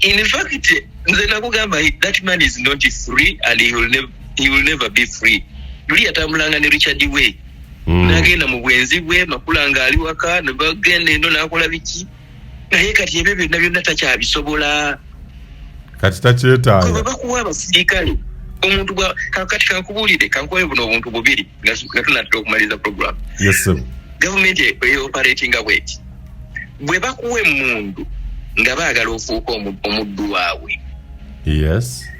In fact, nze nakugamba, that man is not free and he will never be free. Luli yatambulanga ne Richard Way, n'agenda mu bwenzi bwe, Makula ng'ali waka, ne bagenda eno n'akola biki, naye kati ebyo byonna byonna takyabisobola. Kati Bwe takyetaaga. Bakuwa abasirikale omuntu bwa kati kankubuulire, kankuwe buno obuntu bubiri nga tunatera okumaliriza program. Yes, sir. Gavumenti eoperatinga bweti: bwe bakuwa emmundu nga baagala ofuuka omuddu waabwe,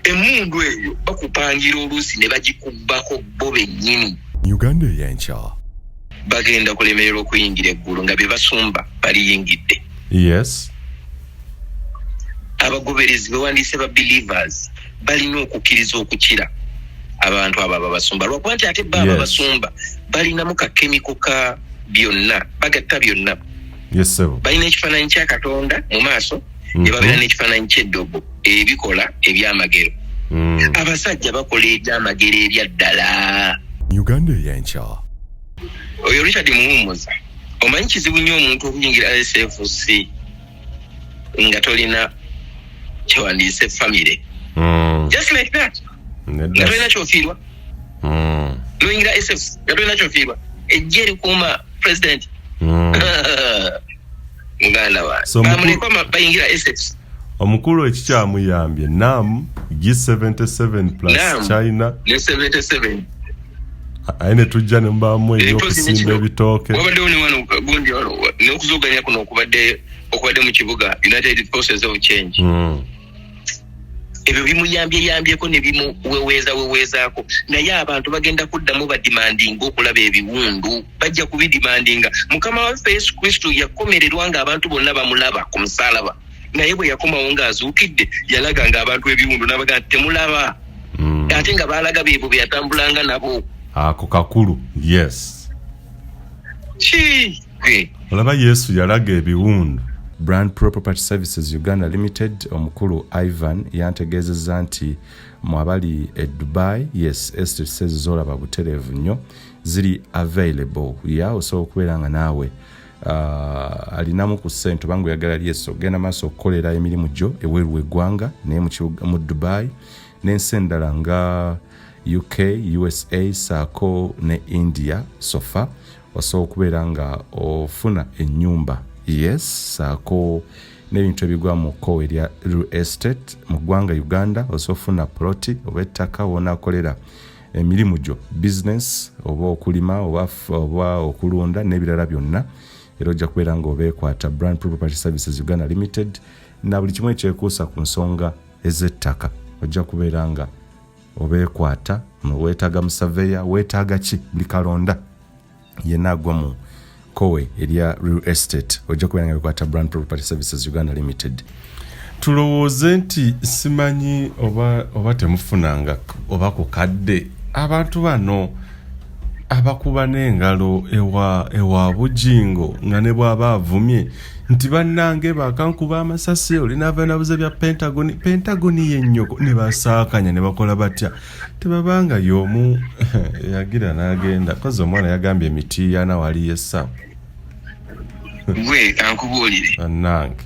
emmundu eyo bakupangira oluusi ne bagikubbako bo bennyini. Uganda Eyenkya. Bagenda kulemererwa okuyingira eggulu nga bye basumba baliyingidde. Abagoberezi bewandiise ba believers balina okukkiriza okukira abantu abo ababasumba, lwakuba nti ate bo ababasumba balinamu kakemiko ka byonna, bagatta byonna. Yes, sir. Balina ekifaananyi kya Katonda mu maaso ne babeera n'ekifaananyi ky'eddogo ebikola ebyamagero. Abasajja bakola ebyamagero ebyaddala. Uganda Eyenkya. Oyo Richard Muhumuza, omanyi kizibu nnyo omuntu okuyingira SFC nga tolina kyewandiise famire, just like that, nga tolina kyofiirwa. Noyingira SFC nga tolina kyofiirwa, ejja erikuuma president. Muganda wange, So, bamulekwa bayingira SFC. Omukulu ekikyamuyambye nam G77 plus Nam. China. Ne 77. Aye ne tujja ne mubaamu Empozi ebyokusimba nekino, ebitooke. Wabaddewo ne wano gundi wano n'okuzoganya kuno okubadde mu kibuga, United Forces of Change. Ebyo bimuyambye yambyeko ne bimuweweeza weweezaako, naye abantu bagenda kuddamu bademandinga okulaba ebiwundu, bajja kubidemandinga. Mukama waffe Yesu Kristo yakomererwa ng'abantu bonna bamulaba ku musalaba, naye bwe yakomawo ng'azuukidde yalaga ng'abantu ebiwundu, n'abaga nti temulaba. Ate nga baalaga beebo be yatambulanga nabo. Ako kakulu, yes. Ki gwe? Olaba Yesu yalaga ebiwundu. Brand Pro Property Services Uganda Limited, omukulu Ivan yantegeezezza nti mu abali e Dubai, yes, estates ezo zolaba butereevu nnyo ziri available. Ya osobola okubeera nga naawe alinamu ku ssente obanga oyagala lyeso ogenda maaso okukolera emirimu gyo ebweru w'eggwanga, naye mu Dubai n'ensi endala nga UK, USA saako ne India, so far osobola okubeera nga ofuna ennyumba, yes, saako n'ebintu ebigwa mu kkowe erya real estate mu ggwanga Uganda. Osobola ofuna ploti oba ettaka wonaakolera emirimu gyo, business oba okulima oba okulunda n'ebirala byonna, era ojja kubeera nga obeekwata Brand Property Services Uganda Limited na buli kimu ekyekuusa ku nsonga ez'ettaka. Ojja kubeera nga obeekwata. Weetaaga musaveya, weetaaga ki, buli kalonda yenna agwa mu kowe erya real estate, ojja kubeera nga bekwata Brand Property Services Uganda Limited. Tulowooze nti simanyi oba temufunanga oba ku kadde, abantu bano abakuba n'engalo ewa Bujingo nga ne bw'aba avumye nti bannange bakankuba amasasi, oli naava nabuze bya Pentagon, Pentagon yennyoko, ne basaakanya ne bakola batya, tebabanga y'omu yagira n'agenda kozi omwana yagambye emitiiyana waliyo essaawa. Gwe kankubuulire. Bannange.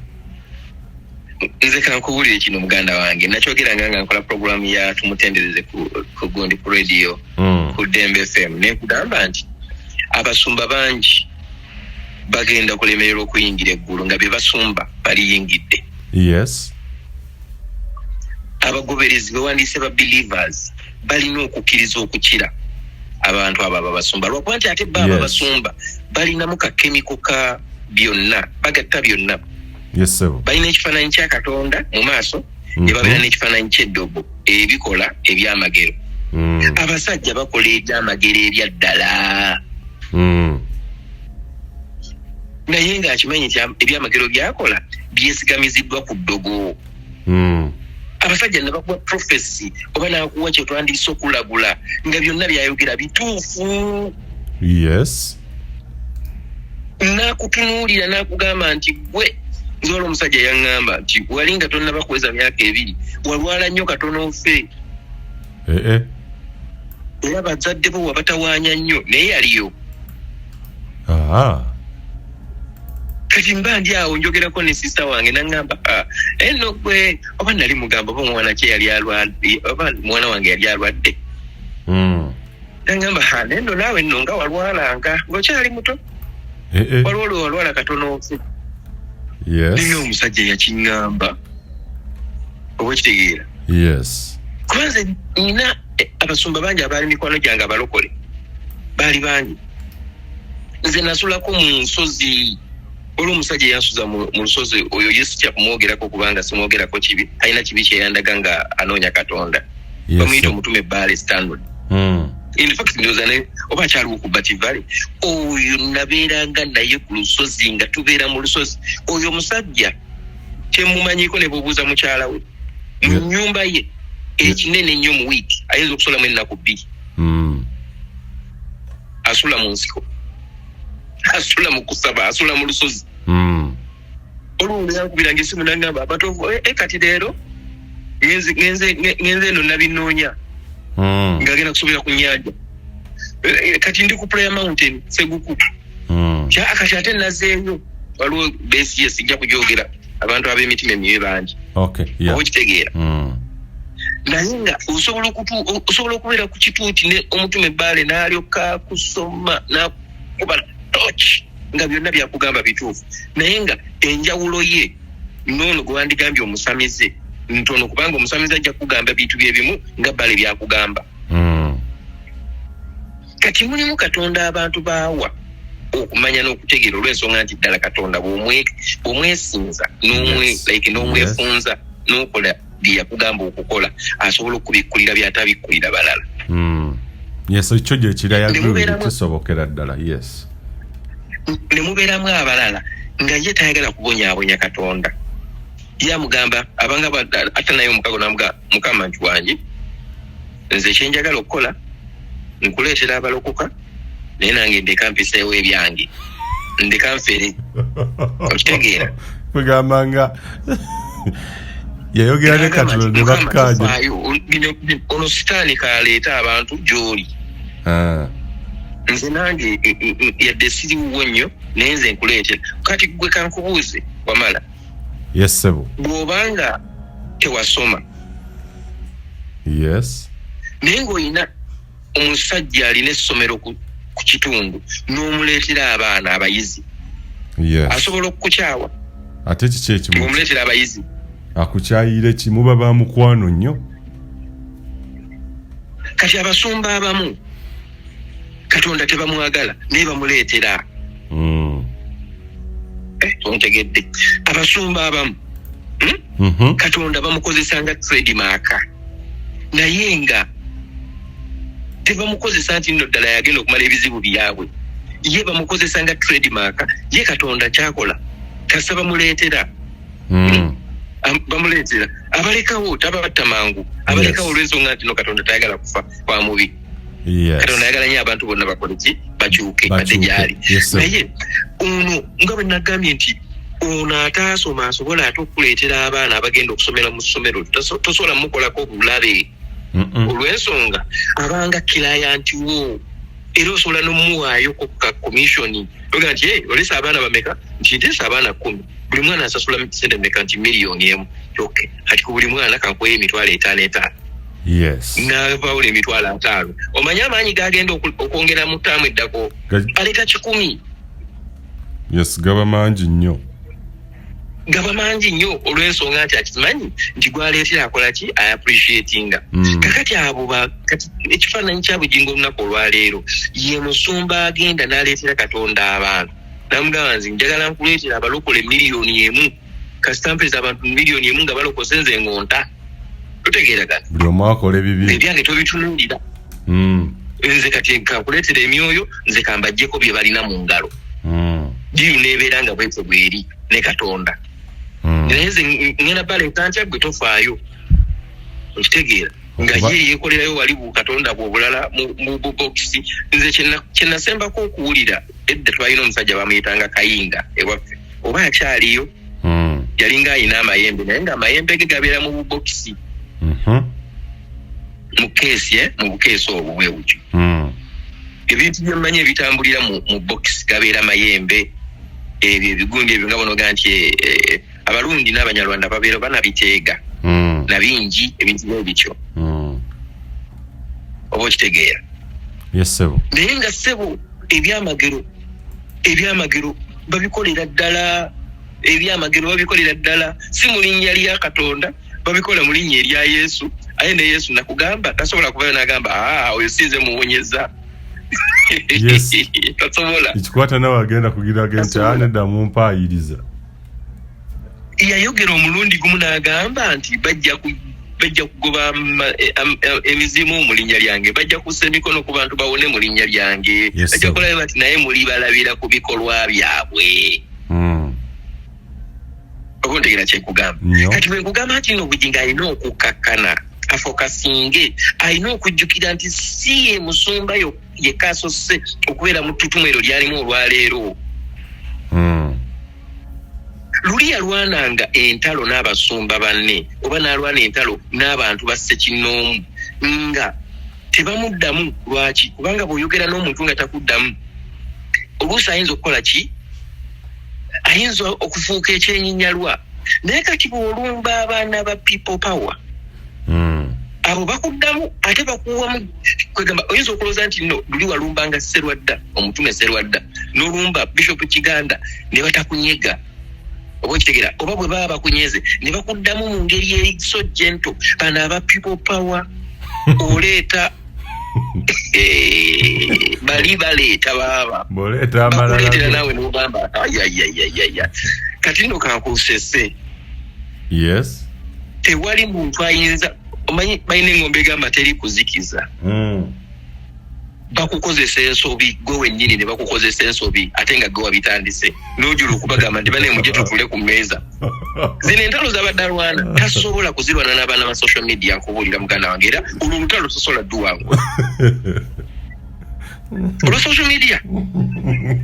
Nze kankubuulire kino, muganda wange, nakyogeranga nga nkola programu ya Tumutendereze ku gundi ku radio, ku Dembe FM, nenkugamba nti abasumba bangi bagenda kulemererwa okuyingira eggulu nga bye basumba baliyingidde. Abagoberezi bewandiise ba believers balina okukkiriza okukira abantu abo ababasumba, lwakuba nti ate bo ababasumba balinamu kakemiko ka byonna, bagatta byonna. Yes, sir. Balina ekifaananyi kya Katonda mu maaso ne babeera n'ekifaananyi ky'eddogo ebikola ebyamagero. Abasajja bakola ebyamagero ebyaddala, naye ng'akimanyi nti ebyamagero byakola byesigamiziddwa ku ddogo. Abasajja ne bakuwa prophecy oba nakuwa kyetwandiise okulagula nga byonna byayogera bituufu. Nakutunuulira nakugamba nti gwe, nze wali omusajja yaŋŋamba nti wali nga tonnaba kuweza myaka 2 walwala nnyo katono ofe. Eh, eh. Era bazadde bo wabatawaanya nnyo, naye yaliyo. Ah. Kati Kati mba ndi awo njogerako ne sisita wange, naŋŋamba, "Ah, eno gwe oba nali mugamba oba omwana kye yali alwadde, oba mwana wange yali alwadde." Naŋŋamba, "Ha, naye nno naawe nno nga walwalanga ng'okyali muto." Eh, eh. Waliwo lwe walwala katono ofe. Naye omusajja yakiŋŋamba, oba okitegeera? Yes. Kuba nze nina abasumba bangi abaali mikwano gyange, abalokole baali bangi. Nze nasulako mu nsozi. Olwo omusajja yansuza mu lusozi. Oyo ye sitya kumwogerako kubanga simwogerako kibi, alina kibi kyeyandaga nga anoonya Katonda. Bamuyita omutume Baale Stanley. In fact, ndowooza naye oba akyaliwo ku Bativale. Oyo nabeeranga naye ku lusozi, nga tubeera mu lusozi. Oyo omusajja kyemumanyiko, ne bw'obuuza mukyala we, mu nyumba ye ekinene ennyo, mu wiiki ayinza okusulamu ennaku 2. Asula mu nsiko, asula mu kusaba, asula mu lusozi. Olwo yankubiranga esimu nagamba, "Abatovu, kati leero ngenze eno nabinoonya." Ng'agenda kusobera ku nyanja. Kati ndi ku Prayer Mountain Seguku. Kati ate nazeeyo, waliwo besi ye sijja kugyogera, abantu ab'emitima emibi bangi. Oba okitegeera? Naye nga osobola okubeera ku kituuti ne omutume Baale n'alyoka kusoma n'akuba toki nga byonna byakugamba bituufu, naye nga enjawulo ye noono gwe wandigambye omusamize ntono, kubanga omusamize ajja kugamba bintu byebimu nga Bale byakugamba. Kati mulimu Katonda abantu baawa okumanya n'okutegeera, olw'ensonga nti ddala Katonda bw'omwesinza like n'omwefunza n'okola bye yakugamba okukola, asobola okubikkulira by'atabikkulira balala. Yes, ekyo gye kiri. Ne ayagulire Kisobokera ddala, yes. Ne mubeeramu abalala nga ye tayagala kubonyaabonya Katonda. Ye amugamba abanga ate naye omukago namuga, "Mukama nti wange, nze kyenjagala okukola nkuleetera abalokoka, naye nange ndeka mpiseewo ebyange, ndeka nfere." Okitegeera? Kugamba nga yayogera ne N'agamba Katonda nti, ne "Mukama, bakkaanya. tofaayo, ono sitaani kaleeta abantu gy'oli. Nze nange yadde siriwuwo nnyo, naye nze nkuleetera." Kati gwe kankubuuze, wamala, Yes, sebo. bw'obanga tewasoma, naye ng'olina omusajja alina essomero ku kitundu, n'omuleetera abaana abayizi, asobola okukukyawa? Ate kiki ekimu? Ng'omuleetera abayizi. Akukyayire ki? Muba ba mukwano nnyo. Kati abasumba abamu Katonda tebamwagala, naye bamuleetera. Ontegedde? Abasumba abamu, Katonda bamukozesa nga trademark, naye nga tebamukozesa nti nno ddala yagenda okumala ebizibu byabwe. Ye bamukozesa nga trademark. Ye Katonda kyakola kasa bamuleetera. Bamuleetera, abalekawo, tabatta mangu, abalekawo olw'ensonga nti no Katonda tayagala kufa kwa mubi. Katonda ayagala nnyo abantu bonna bakole ki? Bakyuke, badde Bakyuke. gyali. Yes, sir. Naye ono nga bwe nagambye nti ono ataasoma asobola ate okukuleetera abaana abagenda okusomera mu ssomero, tosobola mukolako bulabe, olw'ensonga abanga client wo, era osobola n'omuwaayo ku ka commission. Oga nti, "Hey, oleese abaana bameka?" Nti, "Nteesa abaana 10." "Buli mwana asasula sente meka?" Nti, "1 million." "Okay, kati ku buli mwana kankuweyo 500,000 5." N'avawula 50,000. Omanye amaanyi gagenda okwongera mu ttaamu eddako? Aleeta 100. Yes, gaba mangi nnyo. Gaba mangi nnyo, olw'ensonga nti akimanyi nti gwaleetera akola ki? Aappreciatinga. Kakati abo kati ekifaananyi kya Bugingo olunaku olwaleero ye musumba agenda n'aleetera Katonda abantu, namugamba, "Nze njagala nkuleetera abalokole 1 million, kasita mpeeza abantu 1 million nga balokose, nze ngonta." Tutegeeragana? Buli omu akola ebibi. Ebyange tobitunuulira. Nze kati kakuleetera emyoyo, nze kambajjeko bye balina mu ngalo. Deal nebeera nga bwetyo bweri ne Katonda. Naye nze ngenda baleeta ntya, gwe tofaayo. Okitegeera? Nga ye yeekolerayo wali bukatonda bwe obulala mu bubokisi. Nze kye nasembako okuwulira edda, twalina omusajja bamuyitanga Kayinga ewaffe, oba akyaliyo. Yalinga ayina amayembe, naye nga amayembe ge gabeera mu bubokisi, mu keesi, mu bukeesi obwo bwe butyo. Ebintu byemmanyi ebitambulira mu bokisi gabeera mayembe. Ebyo ebigundi ebyo nga bonoga nti Abarundi n'Abanyarwanda babeera banabiteega nabingi ebintu bwebityo. Oba okitegeera? Yes, ssebo. Naye nga ssebo, ebyamagero babikolera ddala, ebyamagero babikolera ddala, si mu linnya lya Katonda, babikola mu linnya erya Yesu. Aye ne Yesu nakugamba tasobola kubayo n'agamba, "Aa, oyo sinze muwonyeza." Tasobola. Ekikwata nawe agenda kugira nti, "Ah, nedda, mumpaayiriza." Yayogera omulundi gumu n'agamba nti bajja kugoba emizimu mu linnya lyange, bajja kussa emikono ku bantu bawone mu linnya lyange, bajja kulaba bati, naye muli balabira ku bikolwa byabwe. Oba ontegera kyekugamba? Nnyo. Kati bwe nkugamba nti no Bugingo alina okukakkana, afokasinge, alina okujjukira nti si ye musumba yekka asose okubeera mu ttutumu eryo lyalimu olwaleero. Luli yalwananga entalo n'abasumba banne oba n'alwana entalo n'abantu ba ssekinnoomu nga tebamuddamu. Lwaki? Kubanga bw'oyogera n'omuntu nga takuddamu, oluusi ayinza okukola ki? Ayinza okufuuka ekyenyinyalwa. Naye kati bw'olumba abaana ba People Power, abo bakuddamu ate bakuwamu. Kwegamba oyinza okulowooza nti no luli walumbanga Serwadda, omutume Serwadda, n'olumba Bishop Kiganda ne batakunyega, oba okitegeera? Oba bwe baba bakunyeze ne bakuddamu mu ngeri eri so gentle. Bano aba People Power oleeta, bali baleeta baaba bw'oleeta amalala bakuleetera naawe n'ogamba, "Ayayayayaya." Kati nno kankusese. Tewali muntu ayinza, omanyi balina engombe egamba teri kuzikiza. Bakukozesa ensobi gwe wennyini, ne bakukozesa ensobi ate nga gwe wabitandise, n'ojula okubagamba nti, "Bane, mujje tutule ku mmeeza." Zino entalo zabadde alwana tasobola kuzirwana n'abaana ba social media. Nkubuulira muganda wange, era olwo olutalo tosobola dduwangula olwa social media.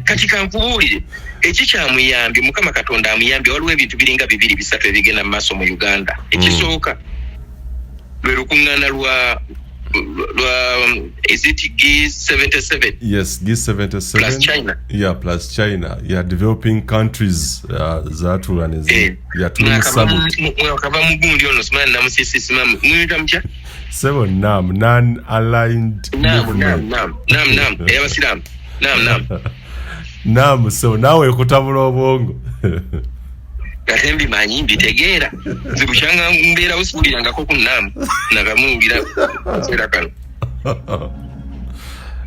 Kati kankubuulire ekikyamuyambye, Mukama Katonda amuyambye. Waliwo ebintu biringa bibiri bisatu ebigenda mu maaso mu Uganda. Ekisooka lwe lukuŋŋaana lwa is it G77? Yes, G77. Plus China. Yeah, plus China. Yeah, developing countries zatula ne yeah, tuli mu summit. Mwakava mugundi ono, simanyi namusisi, simanyi muyita mutya? Sebo, NAM, non aligned Nam nam. movement. Nam nam nam, ey'abasiraamu, nam nam. Nam, so naawe ekutabula obwongo. Ate mbimanyi, mbitegeera. Nze bukyanga mbeerawo siwulirangako ku NAM, nakamuwulira kaseera kano.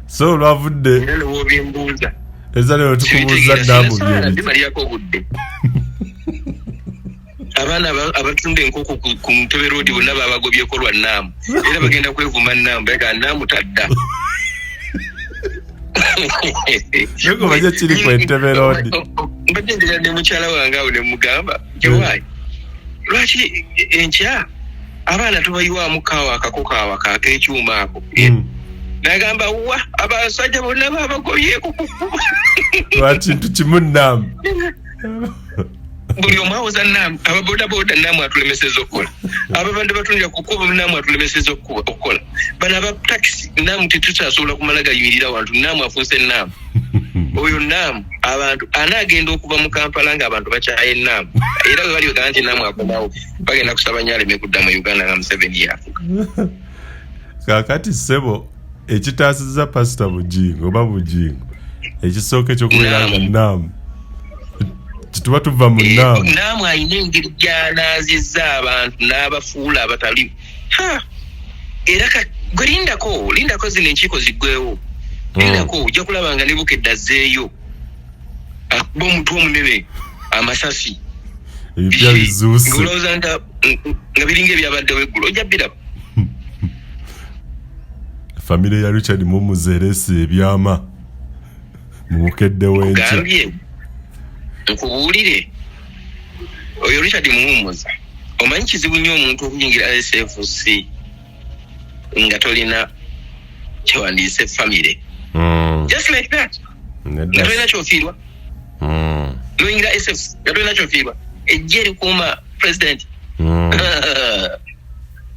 So olwavudde Era lwobyembuuza eza lero tukubuuza NAM byebiki? Bimalirako obudde. Abaana abatunda enkoko ku Ntebe Road bonna babagobyeko lwa NAM, era bagenda kwevuma NAM, baga NAM tadda. Naye manye kiri ku Entebbe Road. Mbadde njira ne mukyala wange awo ne mugamba gyewayi, lwaki enkya abaana tubayiwaamu kaawa akako kaawa kak'ekyuma ako? Nagamba, "Wa, abasajja bonna babagobyeko ku kkubo." Lwa kintu kimu, NAM. Buli omu awoza NAM. Ababodaboda, NAM atulemeseza okukola. Ababadde batundira ku kkubo, NAM atulemeseza okukola. Bano aba takisi, NAM. Tetukyasobola kumala gayimirira wantu, NAM afuuse NAM oyo NAM. Abantu anaagenda okuva mu Kampala ng'abantu bakyaye NAM, era bwe bali bagamba nti NAM akomawo, bagenda kusaba nnyo aleme kudda mu Uganda nga Museveni yafuga. Kaakati ssebo, ekitaasizza Pasita Bugingo oba Bugingo, ekisooka ekyokubeera nga NAM, kituba tuva mu NAM. NAM alina engeri gy'anaazizza abantu n'abafuula abatali. Ha! Era gwe lindako, lindako zino enkiiko ziggwewo, lindako, ojja kulaba nga ne Bukedde azzeeyo akuba omutwe omunene amasasi. Ebipya bizuuse. Ng'olowooza nga biringa ebyabaddewo eggulo, ojja biraba. Famire ya Richard Mumuze ereese ebyama mu Bukedde w'enkya. Gambye nkubuulire, oyo Richard Muwummuza, omanyi kizibu nnyo omuntu okuyingira SFC nga tolina kyewandiise famire. Just like that, nga tolina kyofiirwa. Noyingira SFC nga tolina kyofiirwa, ejja erikuuma president.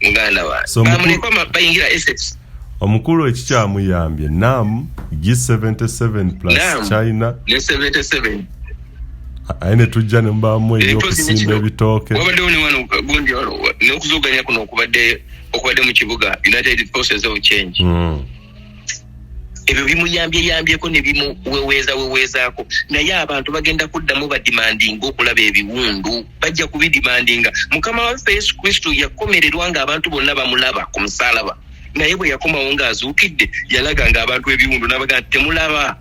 Muganda wange, So, bamulekwa bayingira SFC. Omukulu ekikyamuyambye, NAM, G77 plus NAM. China. Ne 77. Aye ne tujja ne mubaamu ebyokusimba ebitooke. Wabaddewo ne wano gundi wano n'okuzuganya kuno okubadde okubadde mu kibuga United Forces of Change. Ebyo bimuyambye yambyeko ne bimuweweeza weweezaako, naye abantu bagenda kuddamu badimandinga okulaba ebiwundu, bajja kubidimandinga. Mukama waffe Yesu Kristo yakomererwa ng'abantu bonna bamulaba ku musaalaba, naye bwe yakomawo ng'azuukidde yalaga ng'abantu ebiwundu n'abaga nti temulaba.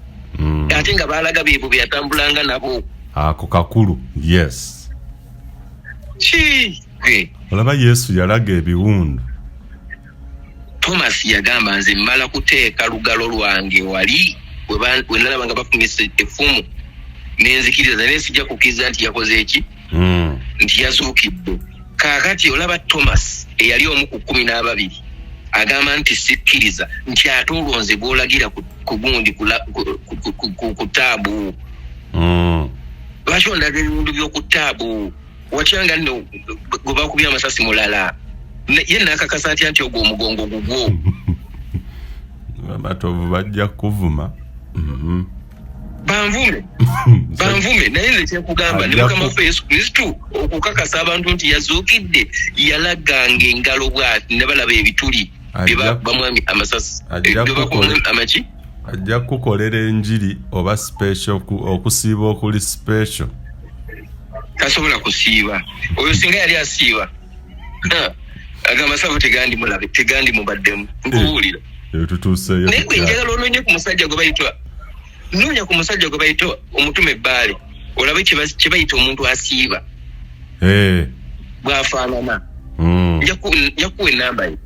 Ate nga baalaga beebo be yatambulanga nabo. Ako kakulu, yes. Ki olaba Yesu yalaga ebiwundu. Thomas yagamba nze mmala kuteeka lugalo lwange wali we nalaba nga bafumise effumu nenzikiriza, naye sijja kukkiriza nti yakoze eki, nti yazuukidde. Kaakati olaba Thomas eyali omu ku 12 agamba nti sikkiriza, nti ate olwo nze gw'olagira ku gundi ku taabu. Lwaki ondaga ebiwundu by'oku taabu? Watya nga nno gwe bakubye amasasi mulala, ye naakakasa atya nti ogwo omugongo gugwo? Amatovu bajja kuvuma. Banvume, banvume, naye nze kyekugamba ne Mukama waffe Yesu Kristu okukakasa abantu nti yazuukidde yalaganga engalo bw'ati ne balaba ebituli bye bamwami amasasi, bye bakuba amaki. Ajja kukukolera enjiri oba special okusiiba okuli special. Tasobola kusiiba oyo, singa yali asiiba agamba savu tegandimulabe, tegandimubaddemu, nkubuulira. Tutuuseeyo. Naye gwe njagala onoonye ku musajja gwe bayita, noonya ku musajja gwe bayita omutume Ebbaale, olabe kye bayita omuntu asiiba bw'afaanana. Nja kuwa enamba ye.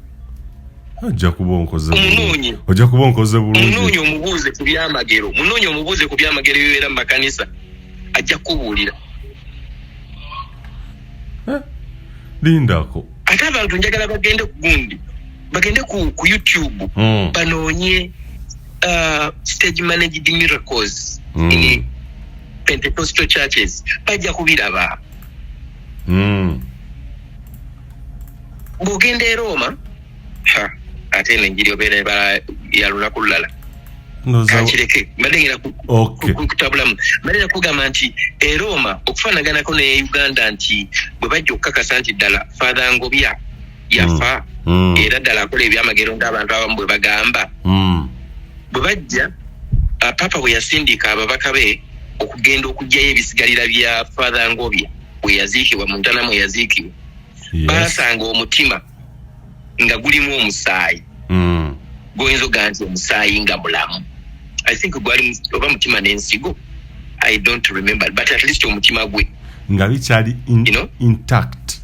Ojja kuba onkoze Omunoonye. Ojja kuba onkoze bulungi. Munoonye omubuuze ku byamagero, munoonye omubuuze ku byamagero ebibeera mu makanisa, ajja kukubuulira. Lindako. Ate abantu njagala bagende ku gundi, bagende ku YouTube, banoonye stage managed miracles in Pentecostal churches, bajja kubiraba. Bw'ogenda e Roma, ate eno enjiri obeera ebala ya lunaku lulala. Kankireke, mbadde ngenda kutabulamu, mbadde ngenda kugamba nti e Roma okufaanaganako ne Uganda, nti bwe bajja okukakasa nti ddala Father Ngobya yafa, era ddala akola ebyamagero ng'abantu abamu bwe bagamba, bwe bajja, Papa bwe yasindika ababaka be okugenda okuggyayo ebisigalira bya Father Ngobya bwe yaziikibwa mu ntana mwe yaziikibwa, baasanga omutima nga gulimu omusaayi, goyinza ogamba nti omusaayi nga mulamu. I think gwali oba mutima n'ensigo, I don't remember, but at least omutima gwe nga bikyali You know? intact.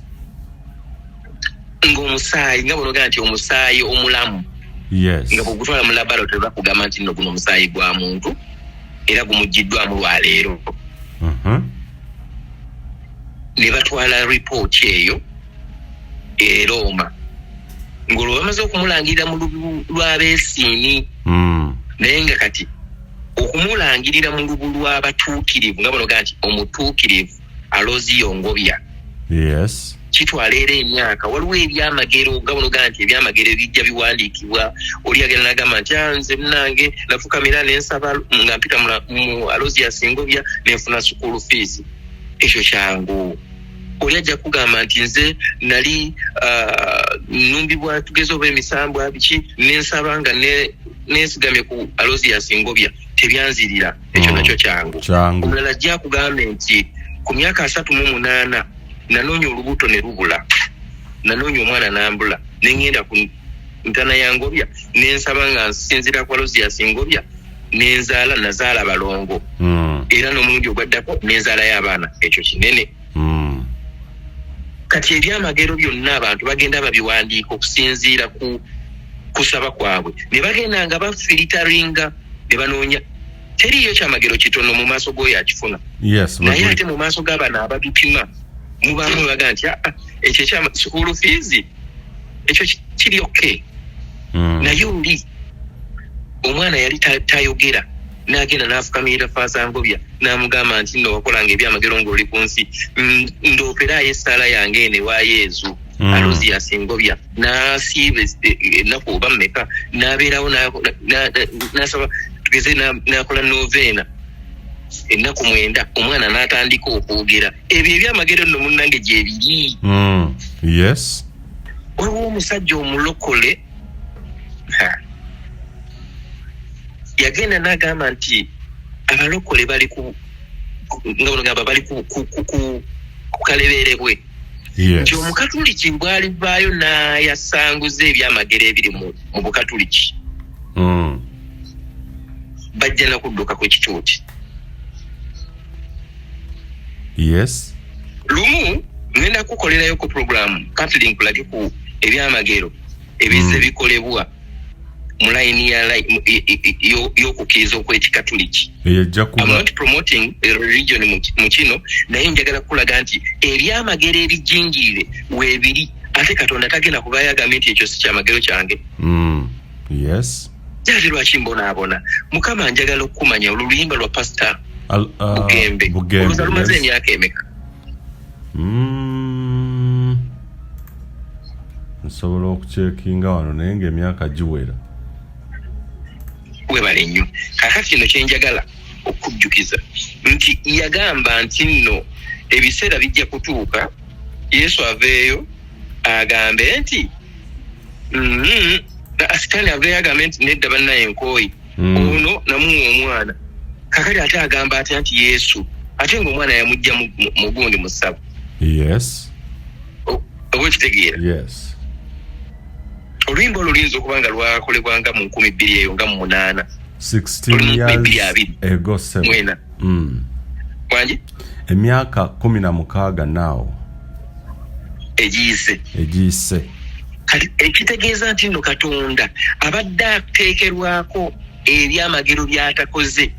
Ng'omusaayi nga bw'onogaa nti omusaayi omulamu, nga bw'ogutwala mu laboratory bakugamba nti nno guno omusaayi gwa muntu era gumuggiddwamu lwaleero. Ne batwala ripooti eyo e Roma ng'olwo bamaze okumulangirira mu lubu lw'abeesiimi, naye nga kati okumulangirira mu lubu lw'abatuukirivu nga bonogaa nti omutuukirivu Aloziyo Ngobya, kitwala era emyaka. Waliwo ebyamagero nga bonogaa nti ebyamagero ebijja biwandiikibwa, oli agenda nagamba nti, "Ah, nze munange nafukamira nensaba nga mpita mu Alozias Ngobya nenfuna school fees." Ekyo kyangu. Oli ajja kugamba nti nze nali numbibwa, tugeze oba emisambwa biki, nensaba nga nensigamye ku Alozias Ngobya tebyanzirira. Ekyo nakyo kyangu. Kyangu. Omulala ajja akugambe nti ku myaka 38 nanoonya olubuto ne lubula, nanoonya omwana nambula, neŋŋenda ku ntana ya Ngobya nensaba nga nsinzira ku Alozias Ngobya nenzaala, nazaala balongo, era n'omulundi ogwaddako nenzaalayo abaana. Ekyo kinene. Kati ebyamagero byonna abantu bagenda babiwandiika okusinziira ku kusaba kwabwe, ne bagenda nga bafilteringa ne banoonya. Teriiyo kyamagero kitono mu maaso g'oyo akifuna. Naye ate mu maaso g'abano ababipima mubaamu baga nti, "Ah, ah, ekyo ekya school fees ekyo kiri okay." Naye oli omwana yali tayogera, n'agenda n'afukamirira Father Ngobya n'amugamba nti nno wakolanga ebyamagero ng'oli ku nsi, ndooperayo essaala yange eno ewa Yeezu. Alozias Ngobya n'asiiba ennaku oba mmeka n'abeerawo n'asaba, tugeze n'akola noveena. Ennaku 9 omwana n'atandika okwogera. Ebyo ebyamagero nno munnange gyebiri. Yes. Waliwo omusajja omulokole yagenda n'agamba nti abalokole bali ku, nga bano bali ku kalebeerebwe. Nti omukatuliki bw'alivaayo n'ayasanguza ebyamagero ebiri mu bukatuliki, bajja na kudduka ku kituuti. Yes. Lumu ngenda kukolerayo ku program Catholic nkulage ku ebyamagero ebizze bikolebwa mu layini y'okukkiriza okw'ekikatuliki. I'm not promoting a religion mu kino, naye njagala kukulaga nti ebyamagero ebijingirire weebiri, ate Katonda tagenda kubayo agambye nti ekyo si kyamagero kyange. Yes. Ate lwaki mbonaabona? Mukama njagala okukumanya. Olwo luyimba lwa Pastor Bugembe. Olowooza lumaze emyaka emeka? Nsobola okucheckinga wano, naye ng'emyaka giwera. Webale nnyo. Kakati kino kyenjagala okujjukiza nti yagamba nti nno ebiseera bijja kutuuka Yesu aveeyo agambe nti Sitaani aveeyo agambe nti nedda bannaye nkooyi, ono namuwa omwana. Kakati ate agamba atya nti Yesu, ate ng'omwana yamujja mu gundi mu ssabo? Yes. Oba okitegeera? Yes. Oluyimba olwo luyinza okuba nga lwakolebwanga mu 2000 eyo nga mu 8. 16 years ago. Mwena. Wangi? Emyaka 16 naawo. Egiyise. Egiyise. Kati ekitegeeza nti nno Katonda abadde ateekerwako ebyamagero by'atakoze.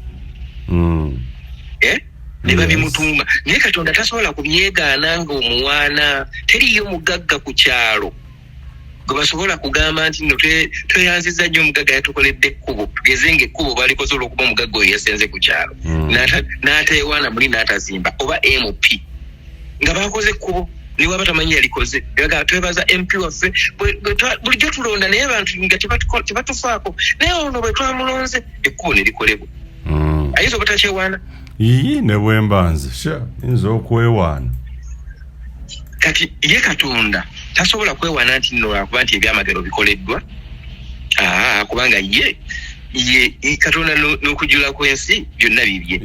Ne babimutuuma, naye Katonda tasobola kubyegaana ng'omuwaana. Teriiyo mugagga ku kyalo gwe basobola kugamba nti nno tweyanzizza nnyo omugagga yatukoledde ekkubo, tugeze ng'ekkubo balikoze olw'okuba omugagga oyo yasenze ku kyalo, n'ateewaana muli n'atazimba, oba MP nga bakoze ekkubo ne waba tamanyi yalikoze, twebaza MP waffe, bulijjo tulonda naye abantu nga tebatufaako, naye ono bwe twamulonze ekkubo ne likolebwa. Ayinza obutakyewaana? Ii, ne bwemba nze sha yinza okwewaana. Kati ye Katonda tasobola kwewaana nti nno lwakuba nti ebyamagero bikoleddwa, kubanga ye Katonda n'okujula kw'ensi byonna bibye.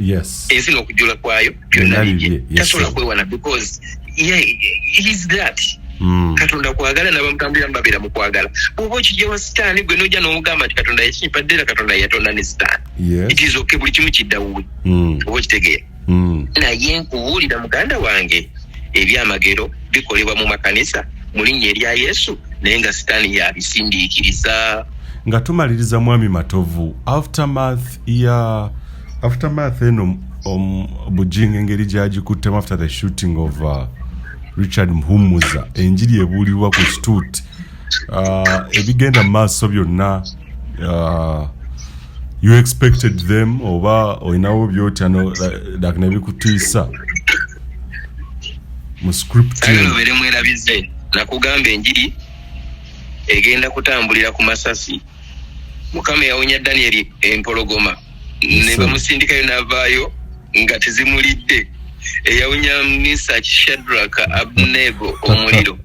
Ensi n'okujula kwayo byonna bibye. Tasobola kwewaana because he is that. Katonda kwagala, n'abamutambulira babeera mu kwagala. Bw'oba okijja wa Sitaani gwe n'ojja n'omugamba nti Katonda yakimpadde, era Katonda yatonda ne Sitaani. It is okay, buli kimu kidda wuwe. Oba okitegeera? Naye nkubuulira muganda wange, ebyamagero bikolebwa mu makanisa mu linnya erya Yesu, naye nga Sitaani yabisindiikiriza. Nga tumaliriza, Mwami Matovu, aftermath ya aftermath eno, Bujingo engeri gyagikuttemu after the shooting of Richard Muhumuza, enjiri ebuulirwa ku kituuti, ebigenda mu maaso byonna, you expected them oba olinawo byotya like nebikutiisa mu script? Obeere mwerabize, nakugamba enjiri egenda kutambulira ku masasi. Mukama yawonya Danieri empologoma ne bamusindikayo n'avaayo nga tezimulidde. Eyawonya Misaki, Shadraka, Abnego omuliro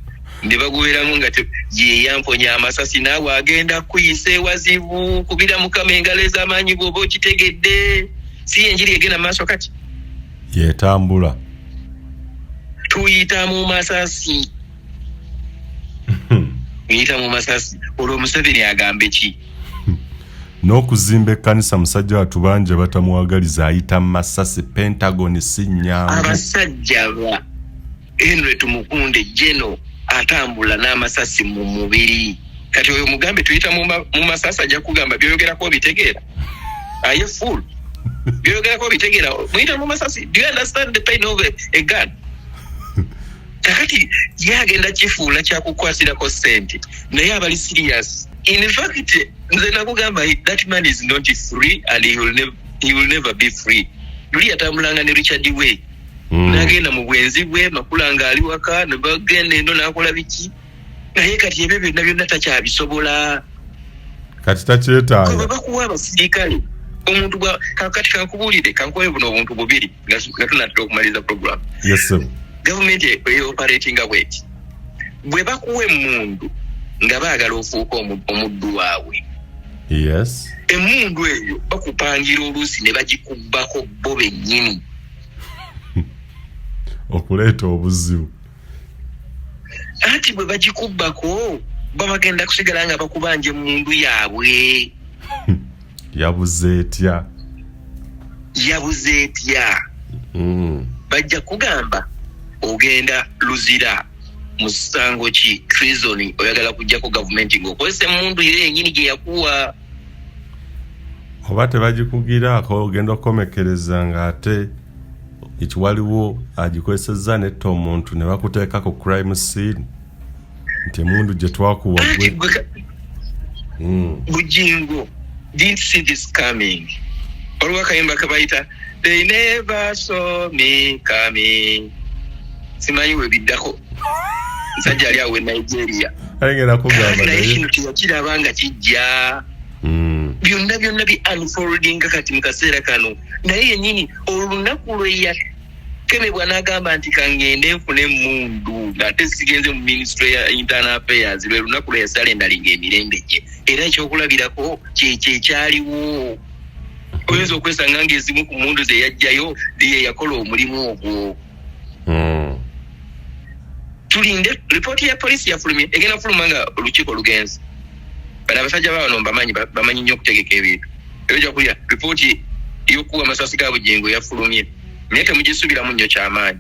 ne bagubeeramu nga ye yamponya amasasi, naawe agenda kuyisa ewazibu. Kubira Mukama engalo ez'amaanyi bw'oba okitegedde. Si enjiri egenda mu maaso kati? Yetambula. Tuyita mu masasi, tuyita mu masasi. Olwo Museveni agambe ki? N'okuzimba ekkanisa, musajja wattu bangi batamwagaliza, ayita mu masasi. Pentagon si nnyangu. Abasajja ba Henry Tumukunde Geno atambula n'amasasi mu mubiri. Kati oyo mugambe tuyita mu masasi, ajja kugamba byoyogerako obitegeera? Aye fool, byoyogerako obitegeera? Muyita mu masasi, do you understand the pain of a gun? Kakati ye agenda kifuula kyakukwatirako ssente, naye abali serious. In fact, nze nakugamba that man is not free and he will never be free. Luli yatambulanga ne Richard Way, n'agenda mu bwenzi bwe Makula ng'ali waka, ne bagenda eno n'akola biki, naye kati ebyo byonna byonna takyabisobola. Kati takyetaaga. Bwe bakuwa abasirikale. Omuntu kakati kankubuulire, kankuwe buno obuntu bubiri nga tunatera okumaliriza program. Yes, sir. Gavumenti eoperatinga bweti: bwe bakuwa emmundu nga baagala ofuuka omuddu waabwe. Emmundu eyo bakupangira oluusi ne bagikubbako bo bennyini. Okuleeta obuzibu. Anti bwe bagikubbako, babagenda kusigala nga bakubanja emmundu yaabwe. Yabuze etya? Yabuze etya? Bajja kugamba ogenda Luzira musango ki? Treason. Oyagala kujjako gavumenti ng'okozesa emmundu yo yennyini gye yakuwa. Oba tebagikugiraako, ogenda okukomekereza ng'ate ekiwaliwo agikozesezza netta omuntu, ne bakuteeka ku crime scene nti emundu gye twakuwa Anti gwe Bujingo didn't see this coming. Waliwo akayimba kebayita "They Never Saw Me Coming", simanyi we biddako, musajja ali awo e Nigeria. Alengera kugamba. Naye Naye kino teyakiraba nga kijja. Byonna byonna bi unfoldinga kati mu kaseera kano. Naye yennyini olunaku lwe yakemebwa n'agamba nti kangende nfune emundu ng'ate sigenze mu Ministry ya Internal Affairs, lwe lunaku lwe yasurrenderinga emirembe gye. Era ekyokulabirako kyekyo ekyaliwo, oyinza okwesanga ng'ezimu ku mundu ze yajjayo ye yakola omulimu ogwo. Tulinde ripooti ya poliisi yafulumye, egenda kufuluma nga olukiiko lugenze. Bano abasajja babano mbamanyi, bamanyi nnyo okutegeka ebintu. Era ojja kulya ripooti ey'okukuba amasasi ga Bugingo yafulumye, naye temugisuubiramu nnyo kyamaanyi.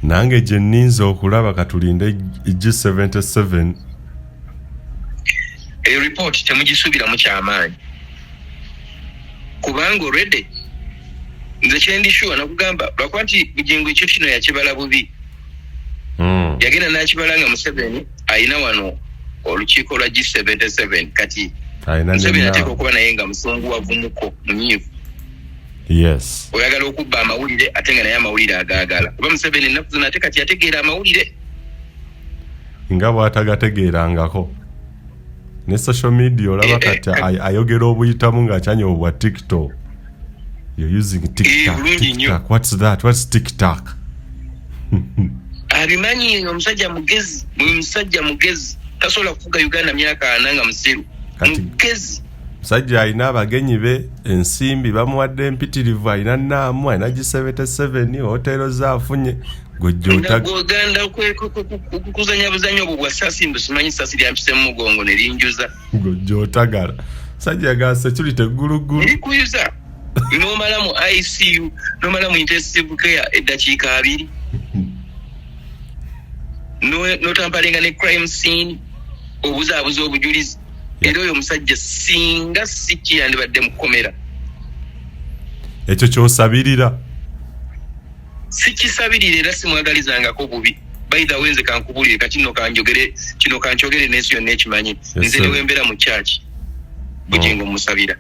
Nange gye nninza okulaba, katulinde G77. Eyo ripooti temugisuubiramu kyamaanyi, kubanga already nze kyendi sure nakugamba, lwakuba nti Bugingo ekintu kino yakibala bubi. Yagenda n'akibala nga Museveni ayina wano olukiiko lwa G77 kati. Alina. Museveni ateeka Nenaawe. okuba naye nga musungu wavumuko, munyiivu. Oyagala okubba amawulire, ate nga naye amawulire agaagala, kuba Museveni ennaku zino ate kati yategeera amawulire. Nga bw'atagategeerangako ne social media, olaba. Kati ayogera obuyitamu ng'akyanya bwa TikTok. You're using TikTok. Bulungi nnyo. TikTok, what's that? What's TikTok? Abimanyi, omusajja mugezi, musajja mugezi, tasobola kufuga Uganda myaka 40 nga musiru. Mugezi. Musajja alina abagenyi be, ensimbi bamuwadde empitirivu, alina naamu, alina G77, hotero zaafunye. Nga gwoganda kuzanya buzanyo obwo bwa sasi, mbu simanyi sasi lyampise mu mugongo ne linjuza. Gwojja otagala sajja ga security egguluggulu. Nerikuyuza nomala mu ICU, nomala mu intensive care eddakiika 20, notamperinga ne crime scene, obuzaabuza obujulizi. Era oyo omusajja singa si kiyandibadde mu kkomera. Ekyo kyosabirira? Sikisabirira, era simwagalizangako bubi. By the way, nze kankubulire kati nno, kanjogere kino, kankyogere n'ensi yonna ekimanyi. Nze sir. newembeera mu church, Bugingo musabira.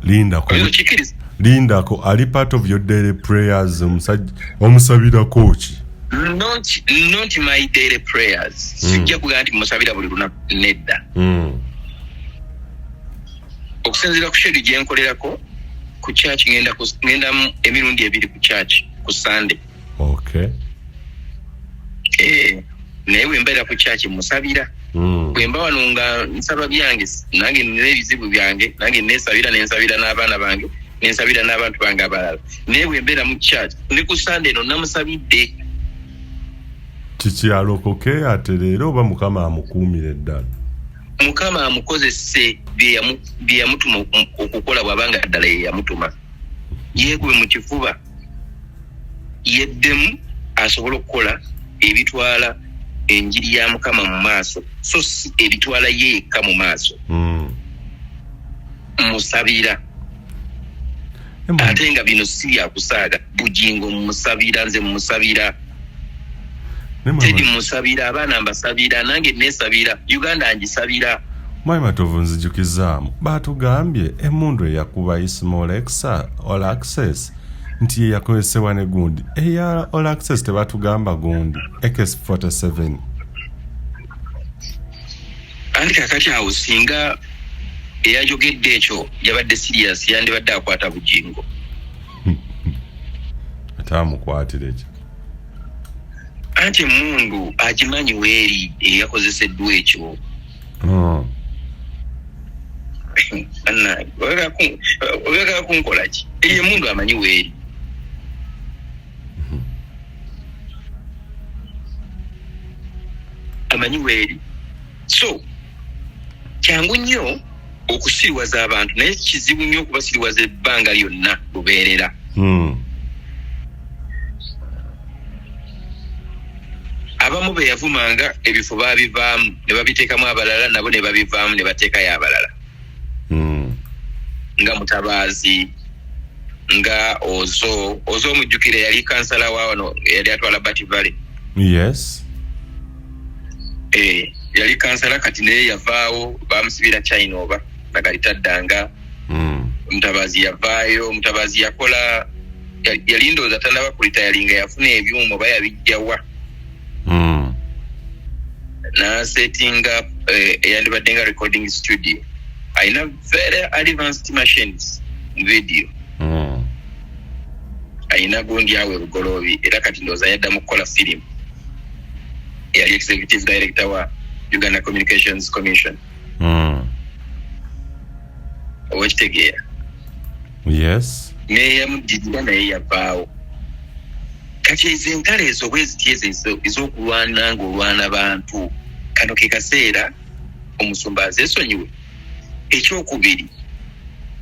Lindako. Oyinza okikkiriza? Lindako, ali part of your daily prayers omusajja omusabirako ki? Not my daily prayers. Sijja kugamba nti musabira buli lunaku, nedda. Okusinziira ku schedule gye nkolerako ku church, ngendamu emirundi ebiri ku church ku Sunday. Eh, naye bwe mbeera ku church musabira. Bwe mba wano nga nsaba byange, nange nina ebizibu byange, nange nesabira, nensabira n'abaana bange, nensabira n'abantu bange abalala. Naye bwe mbeera mu church ne ku Sunday eno namusabidde. Kiki, alokoke atereere oba Mukama amukuumire ddala? Mukama amukozese bye yamutuma okukola, bw'abanga ddala ye yamutuma. Yeekube mu kifuba, yeddemu, asobole okukola ebitwala enjiri ya Mukama mu maaso, so si ebitwala ye yekka mu maaso. Musabira. Ate nga bino si byakusaaga. Bugingo musabira, nze musabira. Tedi musabira, abaana mbasabira, nange nesabira, Uganda ngisabira. Mwami Matovu, nzijukizaamu, batugambye emundu eyakuba Isma All Access nti ye yakozesebwa ne gundi eya All Access. Tebatugamba gundi AK47. Anti kakati awo singa Eyayogedde ekyo yabadde serious, yandibadde akwata Bugingo. Ate amukwatira ekyo? Anti emundu agimanyi weeri eyakozeseddwa ekyo. Oyagala kunkola ki? Eyo emundu amanyi weeri. Amanyi weeri. So kyangu nnyo okusiriwaza abantu, naye kizibu nnyo okubasiriwaza ebbanga lyonna lubeerera. Abamu be yavumanga ebifo baabivaamu ne babiteekamu abalala, nabo ne babivaamu ne bateekayo abalala. Nga Mutabaazi, nga Ozo. Ozo omujjukira, yali kansala wa wano, yali atwala Bat Valley. Yes. Eh, yali kansala, kati naye yavaawo, bamusibira China oba nakati taddanga. Mutabaazi yavaayo. Mutabaazi yakola, yali ndowooza tanaba kuritayalinga, yafuna ebyuma oba yabijjawa, nasetinga eyandibadde nga recording studio. Alina very advanced machines mu video. Alina gundi awo ebugoloobi, era kati ndowooza yaddamu kukola firimu. Yali executive director wa Uganda Communications Commission. Owekitegeera? Yes. Neyamuddirira naye yavaawo. Kati ezo entalo ezo bwe ziti, ezo ez'okulwana ng'olwana bantu, kano ke kaseera omusumba azeesonyiwe. Ekyokubiri,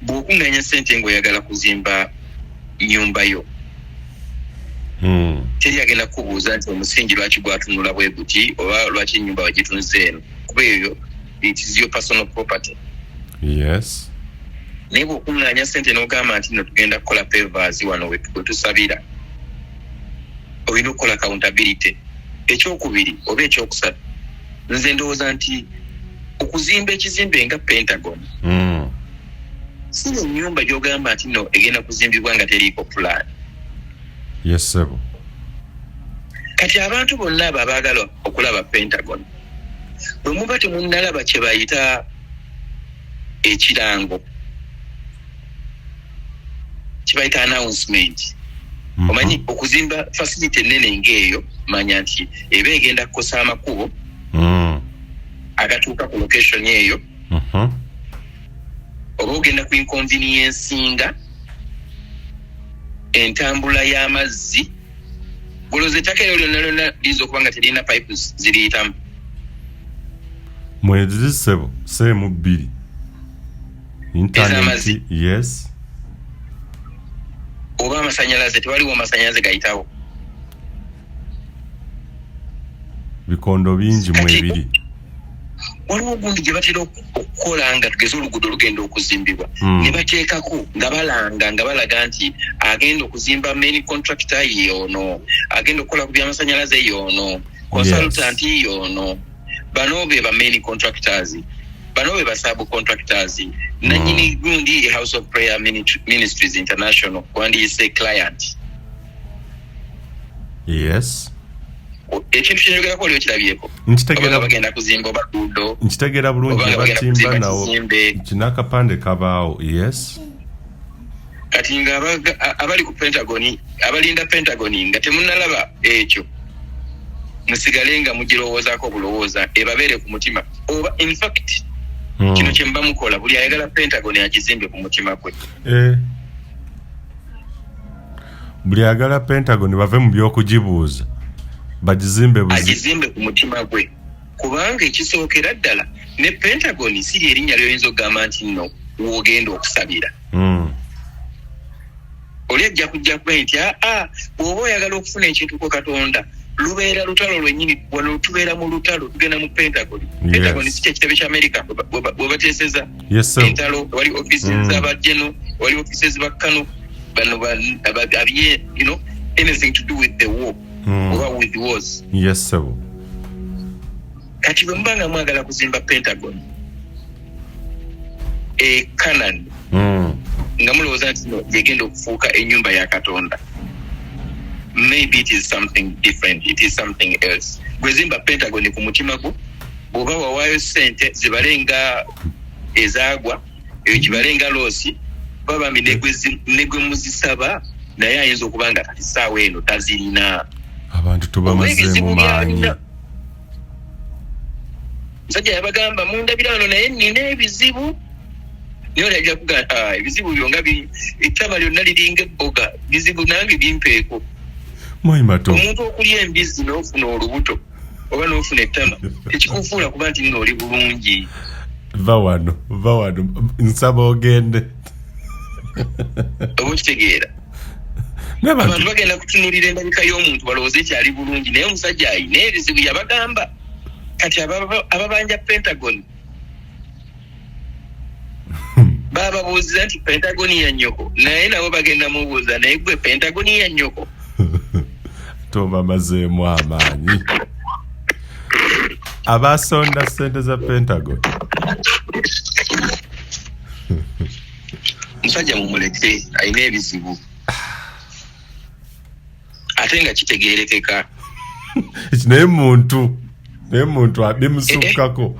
bw'okuŋŋaanya ssente ng'oyagala kuzimba nnyumba yo, teri agenda kukubuuza nti omusingi lwaki gwatunula bwe guti oba lwaki ennyumba wagitunze eno, kuba eyo it is your personal property. Naye bw'okuŋŋaanya ssente n'ogamba nti no tugenda kukola pavers wano we tusabira, olina okukola accountability. Ekyokubiri oba ekyokusatu, nze ndowooza nti okuzimba ekizimbe nga Pentagon si ennyumba gy'ogamba nti no egenda kuzimbibwa nga teriiko pulaani. Yes, sebo. Kati abantu bonna abo abaagala okulaba Pentagon, bwe muba temunnalaba kye bayita ekirango, kye bayita announcement, omanyi okuzimba facility ennene ng'eyo, manya nti eba egenda kukosa amakubo agatuuka ku location eyo, oba ogenda ku inconveniencinga entambula y'amazzi. Goloza ettaka eryo lyonna lyonna liyinza okuba nga teririna pipes ziriyitamu. Mweziri, sebo, seemu bbiri. Internet. Ez'amazzi. Yes. Oba amasanyalaze, tewaliwo amasanyalaze gayitawo. Bikondo bingi mwebiri. Waliwo ogundi gye batera okukola nga tugeze oluguudo lugenda okuzimbibwa, ne bateekako nga balanga, nga balaga nti agenda okuzimba main contractor yoono, agenda okukola ku byamasanyalaze yoono, consultant yoono, bano be ba main contractors, bano be ba sub contractors, nanyini gundi House of Prayer Ministries International, wandiyise client. Ekintu kyenyogerako oli okirabyeko? Nkitegeera. Oba bagenda kuzimba oba luguudo. Nkitegeera bulungi. Oba nga bagenda Batimba kuzimba nawo kizimbe. Kinakapande kabaawo, yes. Kati nga abali ku Pentagon, abalinda Pentagon nga temunalaba ekyo, musigale nga mugirowoozaako obulowooza, ebabeere ku mutima. Oba in fact, kino kye muba mukola, buli ayagala Pentagon agizimbe ku mutima gwe. Eh. Buli ayagala Pentagon bave mu byokugibuuza, bagizimbe buzi. Agizimbe ku mutima gwe, kubanga ekisookera ddala ne Pentagon siri erinnya lyoyinza okugamba nti nno woogenda okusabira. Oli ajja kujja kuba nti aa, bw'oba oyagala okufuna ekintu ku Katonda, lubeera lutalo lwennyini. Wano tubeera mu lutalo, tugenda mu Pentagon. Pentagon si kyekitebe kya America bwe bateeseza Yes, sir. entalo? Wali offices z'abajeno, wali offices ba kano bano abye, anything to do with the war oba with wars. Yes, sir. Kati bwe muba nga mwagala kuzimba Pentagon e Canaan, nga mulowooza nti no yegenda okufuuka ennyumba ya Katonda, maybe it is something different, it is something else. Gwezimba Pentagon ku mutima gwo. Bw'oba wawaayo sente zibale nga ezaagwa. Eyo kibale nga loosi kuba bambi ne gwe muzisaba naye ayinza okuba nga kati ssaawa eno tazirina. Abantu tubamazeemu maanyi. Musajja yabagamba mundabira wano naye nina ebizibu, naye oli ajja kugamba ah, ebizibu byo nga ettama lyonna liringa ebboga, bizibu nange bimpeeko. Omuntu okulya embizzi n'ofuna olubuto oba n'ofuna ettama tekikufuula kuba nti nno oli bulungi. Va wano, va wano, nsaba ogende. Oba okitegeera? Abantu bagenda kutunulira endabika y'omuntu balowooze ekyali bulungi, naye omusajja alina ebizibu yabagamba. Kati ababanja Pentagon bababuuziza nti Pentagon ya nnyoko, naye nabo bagenda mubuuza naye gwe Pentagon ya nnyoko. Tobamazeemu amaanyi abasonda ssente za Pentagon. Musajja mumuleke, alina ebizibu ate nga kitegeerekeka. Naye muntu, naye muntu abimusukkako. Eh, eh.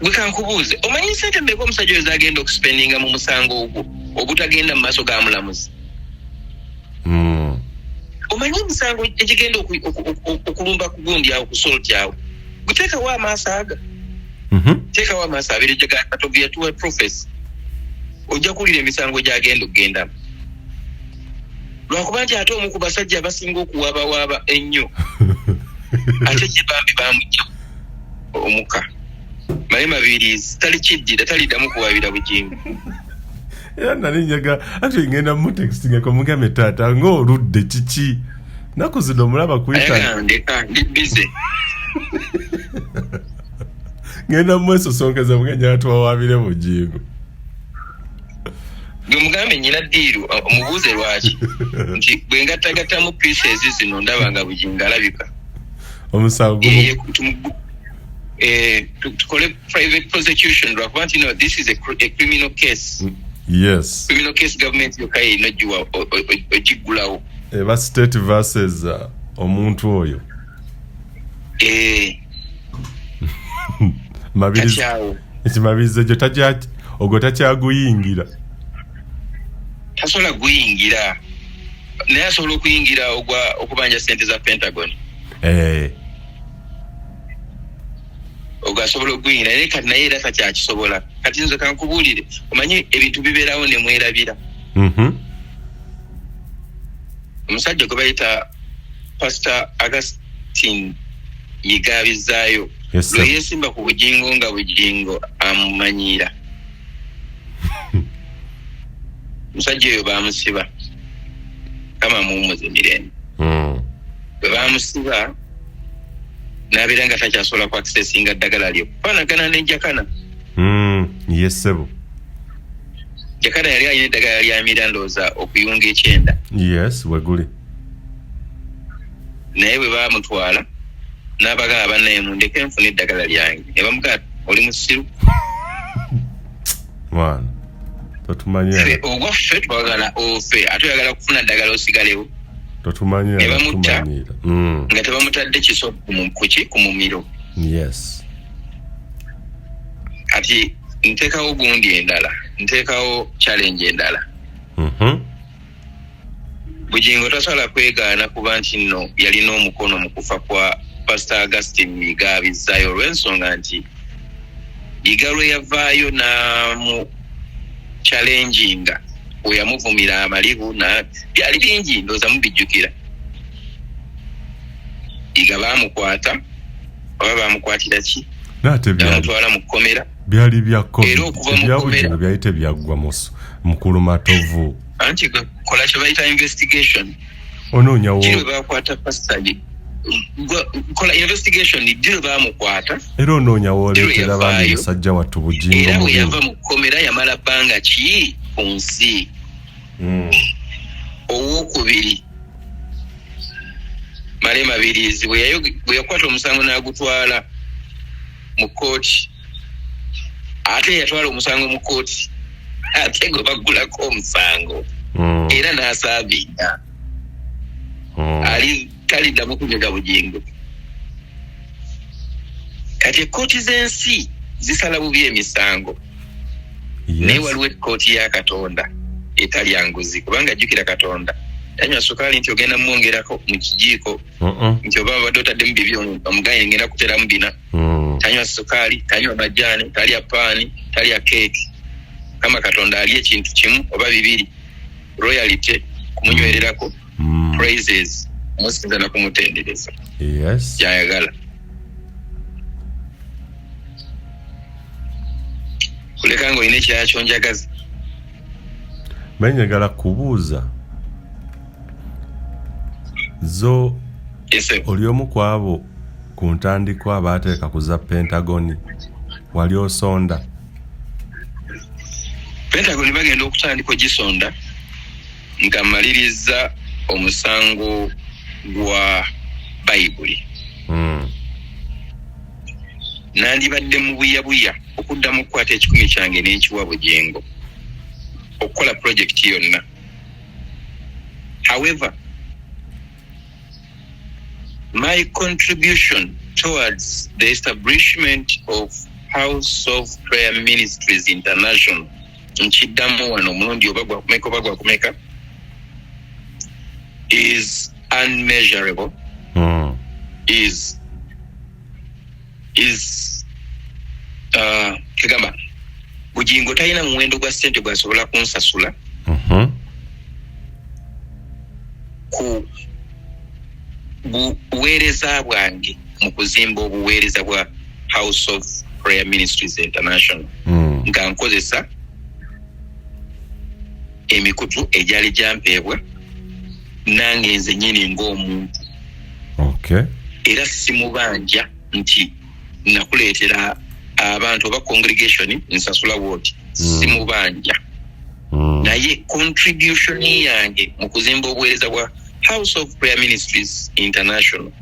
Gwe kankubuuze, omanyi sente mmeka omusajja oyo zagenda okusipendinga mu musango ogwo ogutagenda mu maaso ga mulamuzi? Omanyi emisango egigenda okulumba ku gundi awo ku salt awo? Guteekawo amaaso aga. Teekawo amaaso abiri gatovu yatuwa profesi, ojja kuwulira emisango gyagenda okugendamu. Lwakuba nti ate omu ku basajja abasinga okuwabawaaba ennyo ate ye bambi bamujja omuka male Mabirizi tali kiddira, taliddamu kuwabira Bugingo. Era nali njaga ati ngenda mutextingeko mugambe taata ng'oludde kiki naku zino omulaba kuyita ndeka ndi busy. Ngenda mwesosonkeza mugenda tuwawabire Bugingo. Gwe mugambe nyina ddiiru, omubuuze lwaki nti bwe ngattagattamu pieces zino ndaba nga Bugingo alabika omusango. Tukole private prosecution lwakuba nti no, this is a criminal case. Criminal case government yokka yerina ogiwa ogiggulawo. Eba state versus omuntu oyo. Kati awo Ekimabirizi egyo ogwo takyaguyingira. Tasobola kuguyingira, naye asobola okuyingira ogwa okubanja sente za Pentagon. Ogwo asobola okuguyingira, naye kati naye era takyakisobola. Kati nze kankubuulire, omanyi ebintu bibeerawo ne mwerabira. Omusajja gwe bayita Pastor Augustine Yiga Abizaayo lwe yeesimba ku Bugingo nga Bugingo amumanyiira. Omusajja oyo baamusiba, kama muwummuze mirembe. Bwe baamusiba n'abeera nga takyasobola ku accessinga ddagala lye kufaanagana ne Jakana. Yes, ssebo. Jakana yali alina eddagala lyamira ndowooza okuyunga ekyenda. Yes, weguli. Naye bwe baamutwala n'abagamba bannaye mundeke nfune eddagala lyange, ne bamugamba oli musiru. Mwana, totumanyira. Ffe ogwaffe twagala ofe, ate oyagala kufuna ddagala osigalewo. Totumanyira. Ne bamutta nga tebamutadde kiso ku mumiro. Kati nteekawo gundi endala, nteekawo challenge endala. Bugingo tasobola kwegaana kuba nti nno yalina omukono mu kufa kwa Pastor Augustine Yiga Abizaayo, olw'ensonga nti Yiga lwe yavaayo n'amu challenginga, we yamuvumira amalibu na byali bingi, ndowooza mubijjukira. Yiga baamukwata oba baamukwatira ki? N'ate Bamutwala mu kkomera. Byali bya COVID. Era okuva mu Ebya kkomera. Bugingo byali tebyaggwa mukulu Matovu. Anti kola kye bayita investigation. Onoonyawo. Ddi lwe baakwata Pastor Lee? Kola investigation, ddi lwe baamukwata? Era onoonya w'oleetera Ddi lwe bambi yavaayo? musajja wattu Bugingo Era bwe mubi. yava mu kkomera yamala bbanga ki ku nsi? Owokubiri Male Mabirizi bwe yakwata omusango n'agutwala mu kkooti, ate yatwala omusango mu kkooti ate gwe baggulako omusango era n'asaabiina. Ali taliddamu kunyega Bugingo. Kati ekkooti z'ensi zisala bubi emisango. Naye waliwo ekkooti ya Katonda etalya nguzi, kubanga jjukira Katonda tanywa sukaali nti ogenda mumwongerako mu kijiiko nti oba obadde otaddemu bibi omugaye ngenda kuteramu bina. Tanywa sukaali, tanywa majaani, talya paani, talya keeki. Kama Katonda ali ekintu kimu oba bibiri, royalty kumunywererako, praises musinza na kumutendereza. Kyayagala kuleka nga olina ekirala kyonjagaza. Naye njagala kubuuza zo oli omu ku abo ku ntandikwa abaateeka ku za Pentagoni, wali osonda? Pentagoni bagenda okutandika ogisonda nga maliriza omusango gwa Bayibuli. Nandibadde mu buyabuya okuddamu okukwata ekikumi kyange n'enkiwa Bugingo okukola pulojekiti yonna. However, my contribution towards the establishment of House of Prayer Ministries International, nkiddamu wano omulundi oba gwakumeka oba gwakumeka, is unmeasurable. Is kegamba Bugingo talina muwendo gwa ssente gwasobola kunsasula ku buweereza bwange mu kuzimba obuweereza bwa House of Prayer Ministries International, nga nkozesa emikutu egyali gyampeebwa nange nze nyini ng'omuntu. Era simubanja nti nakuleetera abantu oba congregation nsasula wooti, simubanja. Naye contribution yange mu kuzimba obuweereza bwa House of Prayer Ministries International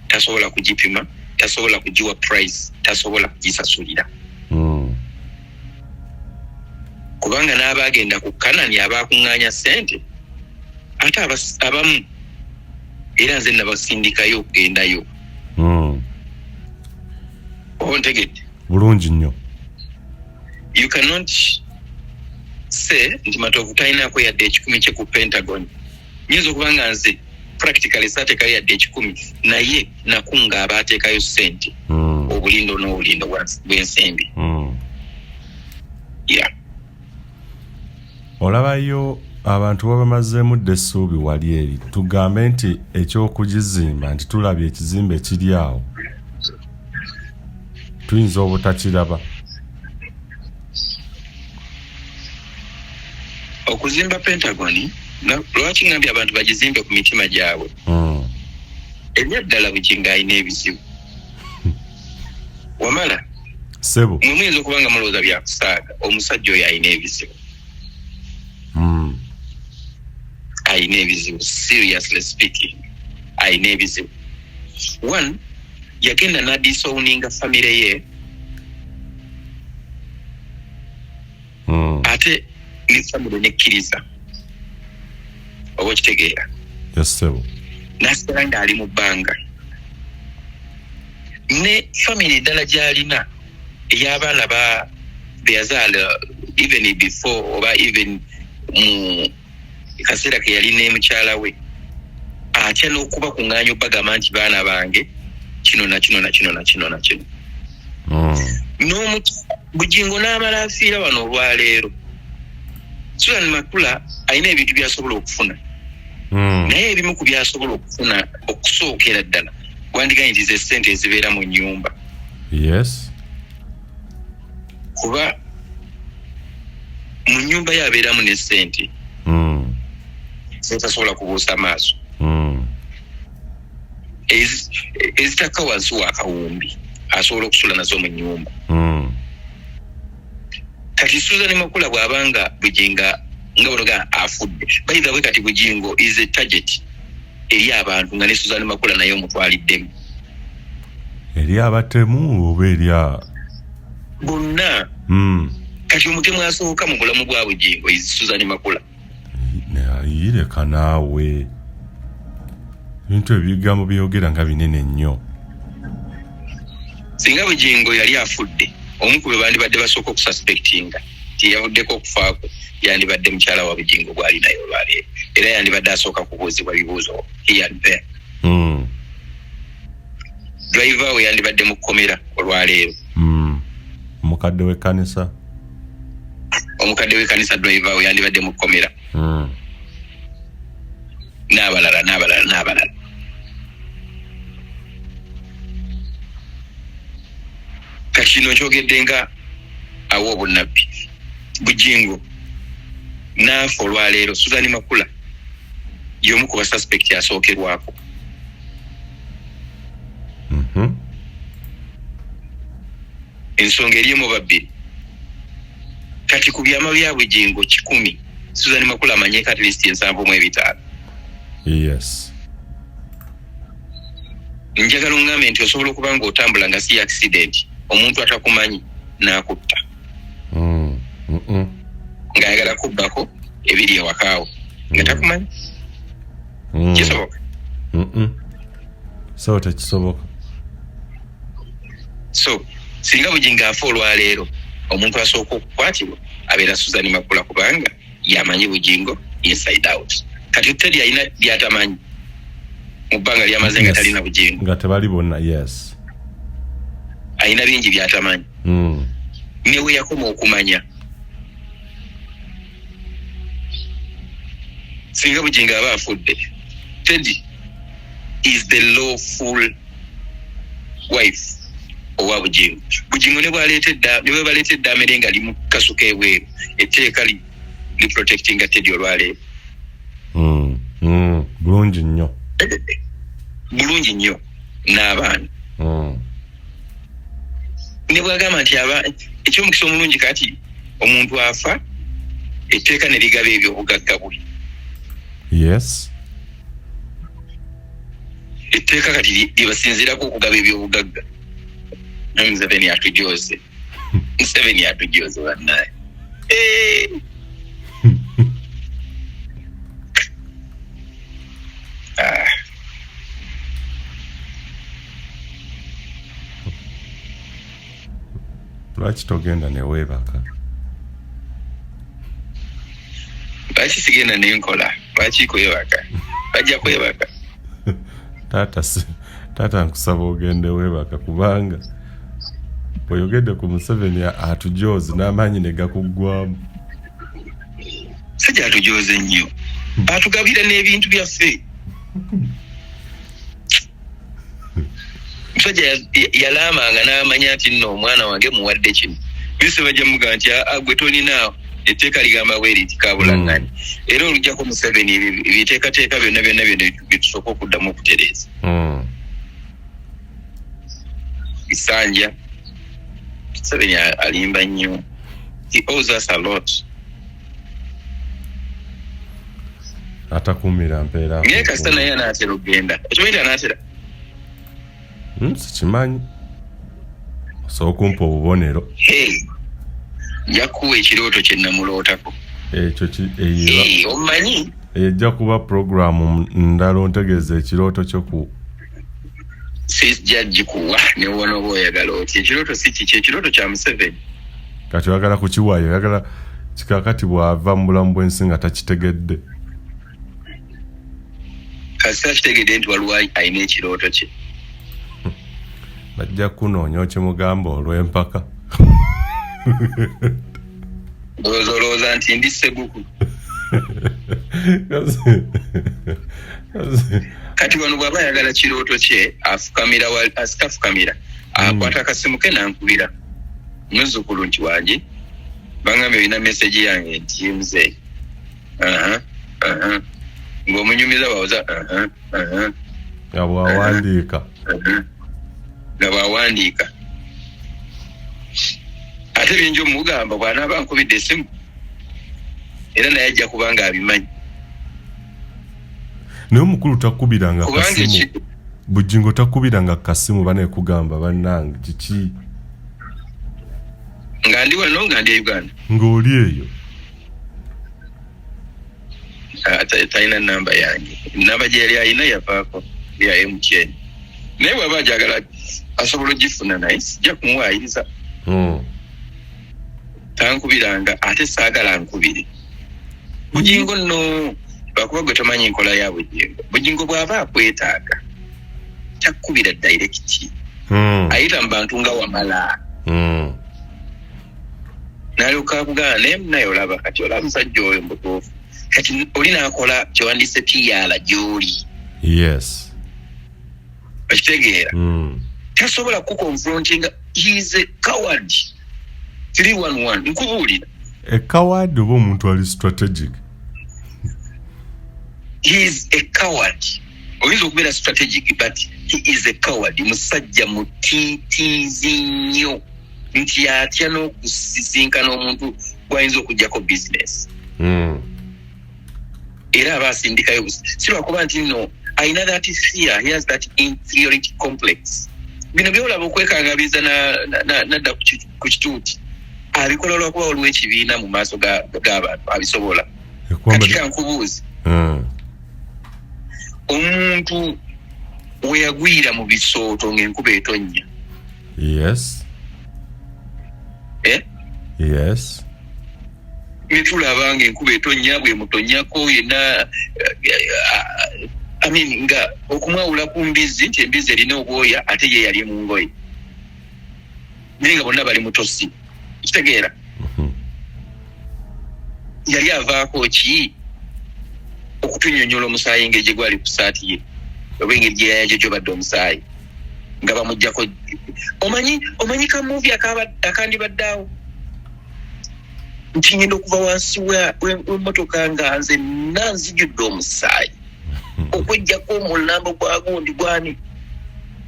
tasobola kugipima, tasobola kugiwa price, tasobola kugisasulira. Kubanga n'abaagenda ku Kanani abakuŋŋaanya ssente ate abamu era nze nabasindikayo okugendayo. Oba ontegedde? Bulungi nnyo. You cannot say nti Matovu talinaako yadde ekikumi kye ku Pentagon. Nyinza okuba nga nze practically saateekayo yadde ekikumi, naye nakunga abaateekayo ssente, obulindo n'obulindo bw'ensimbi. Yeah. Olabayo abantu babamazeemu dda essuubi wali eri, tugambe nti ekyokugizimba nti tulabye ekizimbe kiri awo, tuyinza obutakiraba. Okuzimba Pentagon, lwaki ngambye abantu bagizimbe ku mitima gyabwe? Ebyaddala Bugingo alina ebizibu. Wamala Sebo. Mwe muyinza okuba nga mulowooza byakusaaga, omusajja oyo alina ebizibu. Alina ebizibu, seriously speaking, alina ebizibu. One, yagenda n'adisowninga famire ye, ate ne famire nekkiriza, oba okitegeera? Yes, sebo. Nasigala ng'ali mu bbanga ne famire eddala gy'alina ey'abaana ba beyazaala even before oba even mu kaseera ke yali ne mukyala we, atya n'okuba kuŋŋaanya obagamba nti baana bange kino na kino na kino na kino na kino. Bugingo n'amala afiira wano olwaleero, Susan Makula alina ebintu by'asobola okufuna, naye ebimu ku by'asobola okufuna okusookera ddala wandiganye nti ze ssente ezibeera mu nnyumba. Kuba mu nnyumba ye abeeramu ne ssente zetasobola kubuusa maaso, ezitakka wansi wa kawumbi asobola okusula nazo mu nnyumba. Kati Susan Makula bw'abanga Bugingo nga bw'onoga afudde, by the way, kati Bugingo is a target eri abantu, nga ne Susan Makula naye omutwaliddemu. Eri abatemu oba eri bonna. Kati omutemu asooka mu bulamu bwa Bugingo is Susan Makula. Ayireka naawe, ebintu ebigambo byogera nga binene nnyo. Singa Bugingo yali afudde, omu ku be bandibadde basooka okususpectinga Yavuddeko okufaako, yandibadde mukyala wa Bugingo gwalinayo olwaleero, era yandibadde asooka kubuuzibwa bibuuzo here and there. Driver we yandibadde mu kkomera olwaleero. Omukadde w'ekkanisa. Omukadde w'ekkanisa, driver we yandibadde mu kkomera. N'abalala, n'abalala, n'abalala. Kati kino nkyogedde nga awa obunnabbi. Bugingo naafa olwaleero, Suzani Makula y'omu ku basuspect asookerwako. Ensonga erimu babbiri. Kati ku byama bya Bugingo 100, Suzani Makula amanyeko at least 75. Njagala oŋŋambe nti osobola okuba nga otambula nga si accident, omuntu atakumanyi n'akutta ng'ayagala kubbako ebiri ewakaawo nga takumanyi. Kisoboka? So tekisoboka. So singa Bugingo afa olwaleero, omuntu asooka okukwatibwa abeera Suzani Makula, kubanga yamanyi Bugingo inside out. Kati Teri alina byatamanyi mu bbanga lyamaze nga talina Bugingo. Nga tebali bonna, yes. Alina bingi byatamanyi. Ne we yakoma okumanya, singa Bugingo aba afudde, Teddy is the lawful wife owa Bugingo. Bugingo ne bwaleeta ne bwe baleeta eddaame nga limukasuka ebweru, etteeka li protectinga Teddy olwaleero. Bulungi nnyo. Bulungi nnyo n'abaana. Ne bwagamba nti aba ekyomukisa omulungi, kati omuntu afa, etteeka ne ligaba ebyobugagga bwe. Etteeka kati lyebasinziirako okugaba ebyobugagga. Museveni atujoze, Museveni atujoze bannaye. Eh. Ah. Lwaki togenda neweebaka? Lwaki sigenda nenkola? Lwaki kwebaka? Bajja kwebaka. Taata, taata, nkusaba ogende weebaka, kubanga bw'oyogedde ku Museveni atujozi n'amaanyi ne gakuggwamu. Sajja atujoze nnyo, atugabira n'ebintu byaffe. Musajja yalaamanga n'amanya nti nno omwana wange muwadde kino. Bise bajja mugaa nti, "Aa, gwe tolinaawo, etteeka ligamba bweri nti kabulaŋŋani." Era olujjako Museveni ebiteekateeka byonna byonna byonna byetusooka okuddamu okutereeza. Bisanja Museveni alimba nnyo. He owes us a lot. Atakuumira mpeera. Naye kasita naye anaatera okugenda. Okimanyi nti anaatera? Sikimanyi, osobola okumpa obubonero? Hey, nja kukuwa ekirooto kye namulootako. Ekyo Hey, omumanyi. Ejja kuba puroguramu ndala, ontegeeza ekirooto kyo ku Sijja gikuwa newona oba oyagala oti. Ekirooto si kiki, ekirooto kya Museveni. Kati oyagala kukiwaayo, oyagala kikakati bw'ava mu bulamu bw'ensi nga takitegedde. Kasita kitegedde nti waliwo alina ekirooto kye. Bajja kunoonya okimugamba olw'empaka. Ndowooza olowooza nti ndi seguku. Kati wano bw'aba ayagala kirooto kye, afukamira, asikafukamira, akwata akasimu ke nankubira, "Muzzukulu," nti, "wange, bangambye olina message yange," nti, "Muzeeyi." Aha, aha. Ng'omunyumiza bawoza aha, aha. Nga bw'awandiika. Aha. Nga bw'awandiika. Ate bingi omugamba bw'anaaba nkubidde esimu, era naye ajja kuba nga abimanyi. Naye omukulu takubiranga Kubanga kasimu? Bugingo takubiranga kasimu banekugamba, "Bannange, kiki?" Nga ndi wano, nga ndi e Uganda? Ng'oli eyo. Ah, talina namba yange. Namba gye yali alina yavaako ya MTN, naye bw'aba ajagala asobola ogifuna, naye sijja kumuwaayiriza. Tankubiranga, ate saagala nkubire. Bugingo nno, lwakuba gwe tomanyi nkola ya Bugingo. Bugingo bw'aba akwetaaga takkubira direct, ayita mu bantu nga Wamala, nalyoka akugamba, naye naye olaba kati olaba musajja oyo mubutuufu, kati oli n'akola kyewandiise PR gy'oli. Okitegeera? Tasobola kuconfrontinga, he is a coward 311, nkubuulira. A coward oba omuntu ali strategic? He is a coward. Oyinza okubeera strategic, but he is a coward. Musajja mutiitiizi nnyo nti atya n'okusisinkana omuntu gwayinza okugjako business. Era aba asindikayo, si lwakuba nti nno ayina that fear, he has that inferiority complex. Bino byolaba okwekangabiza nadda ku kituuti, abikola lwakuba waliwo ekibiina mu maaso g'abantu abisobola. Kati kankubuuzi, omuntu we yagwira mu bisooto ng'enkuba etonnya. Eh? Yes. Netulaba nga enkuba etonnya, bwemutonyako yenna, I mean, nga okumwawula ku mbizzi nti embizzi erina obwoya ate ye yali mu ngoye, naye nga bonna bali mutosi, kitegeera? Yali avaako ki okutunyonyola omusaayi engeri gye gwali ku saati ye, oba engeri gye yayajojobadde omusaayi nga bamugjako? Omanyi ka movie akandibadde awo nti ngenda okuva wansi w'emmotoka nga nze nanzijudde omusaayi okwejjako omulambo gwa gundi, gwani,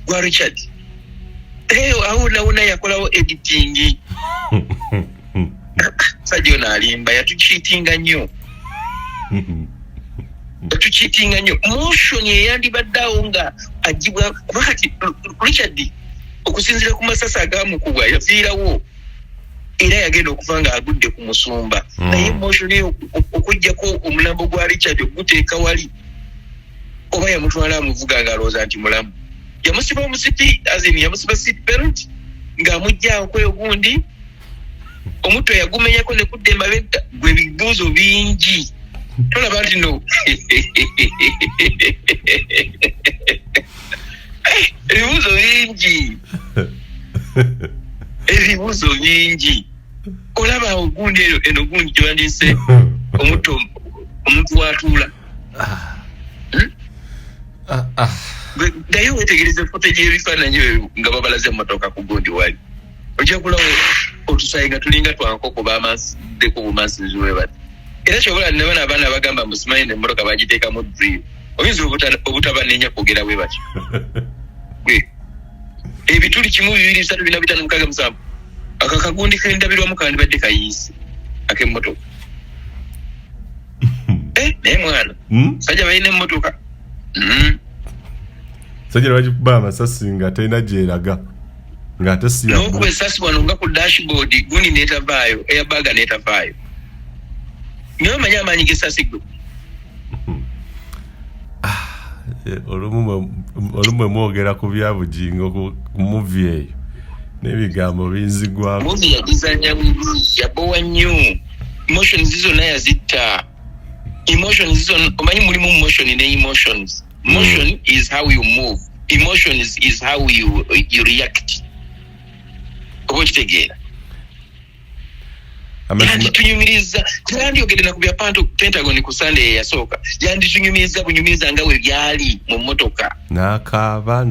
gwa Richard. Awo nawona yakolawo editing. Sajja ono alimba, yatucheatinga nnyo, yatucheatinga nnyo. Motion eyandibadde awo nga agibwa, kuba kati Richard okusinziira ku masasi agamukubwa yaviirawo, era yagenda okuva nga agudde ku musumba. Naye motion eyo okugjako omulambo gwa Richard oguteeka wali, oba yamutwala amuvuga ng'alowooza nti mulamu, yamusiba omusipi, as in yamusiba seat belt ng'amugjaako ogundi, omutwe yagumenyako ne kudda emabega. Gwe bibuuzo bingi, tolaba nti no ebibuuzo bingi, ebibuuzo bingi. Olaba awo gundi eyo, eno gundi gyewandiise omutto, omuntu watuula. Ddayo wetegereze footage y'ebifaananyi ebyo nga babalaze emmotoka ku gundi wali, ojja kulaba otusayi nga tulinga twankoko bamansiddeko bumansizi bwe bati. Era kyobola ne bano abaana bagamba mbu simanyi nemmotoka bagiteekamu drill, oyinza obutabanenya kwogera bwe batyo. Gwe ebituli kimu, bibiri, bisatu, bina, bitaano, mukaaga, musanvu, ako akagundi k'endabirwamu kandibadde kayiise ak'emmotoka. Eh, naye mwana, sajja balina emmotoka. Sajja bagikuba amasasi nga terina gyeraga, ng'ate si ya. N'okuba esasi wano nga ku dashboard, gundi netavaayo, airbag netavaayo. Naye omanyi amaanyi g'esasi gwe? Olumu bwe mwogera ku bya Bugingo ku movie eyo n'ebigambo binzigwako. Movie yagizanya bubi, yabowa nnyo. Emotions zonna yazitta, emotions zonna. Omanyi mulimu motion ne emotions. Motion is how you move, emotions is how you react. Oba okitegeera? Amazima. Yanditunyumiriza, teyandiyogedde na ku bya Pentagon ku Sunday eyasooka. Yanditunyumiriza bunyumiriza nga bwe byali mu mmotoka. N'akaaba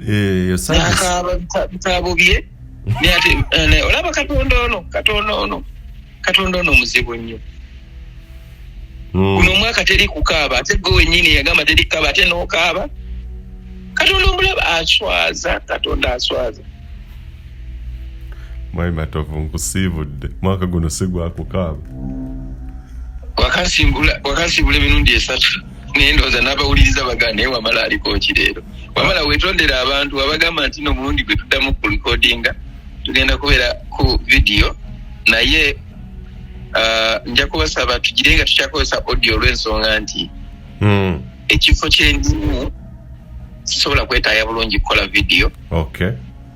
eyo service. N'akaaba bitaabo bye. Naye ate naye olaba Katonda ono, Katonda ono, Katonda ono omuzibu nnyo. Guno omwaka teri kukaaba, ate gwe wennyini yagamba teri kukaaba, ate n'okaaba. Katonda omulaba aswaza, Katonda aswaza. Mwami Matovu, nkusiibudde, mwaka guno si gwa kukaaba. Wakansiibula emirundi esatu, naye ndowooza n'abawuliriza bagaa, naye Wamala aliko ki leero? Wamala wetondera abantu, wabagamba nti no omulundi gwe tuddamu ku recordinga tugenda kubeera ku vidiyo, naye nja kubasaba tugire nga tukyakozesa audio olw'ensonga nti ekifo kyendimu sisobola kwetaaya bulungi kukola vidiyo.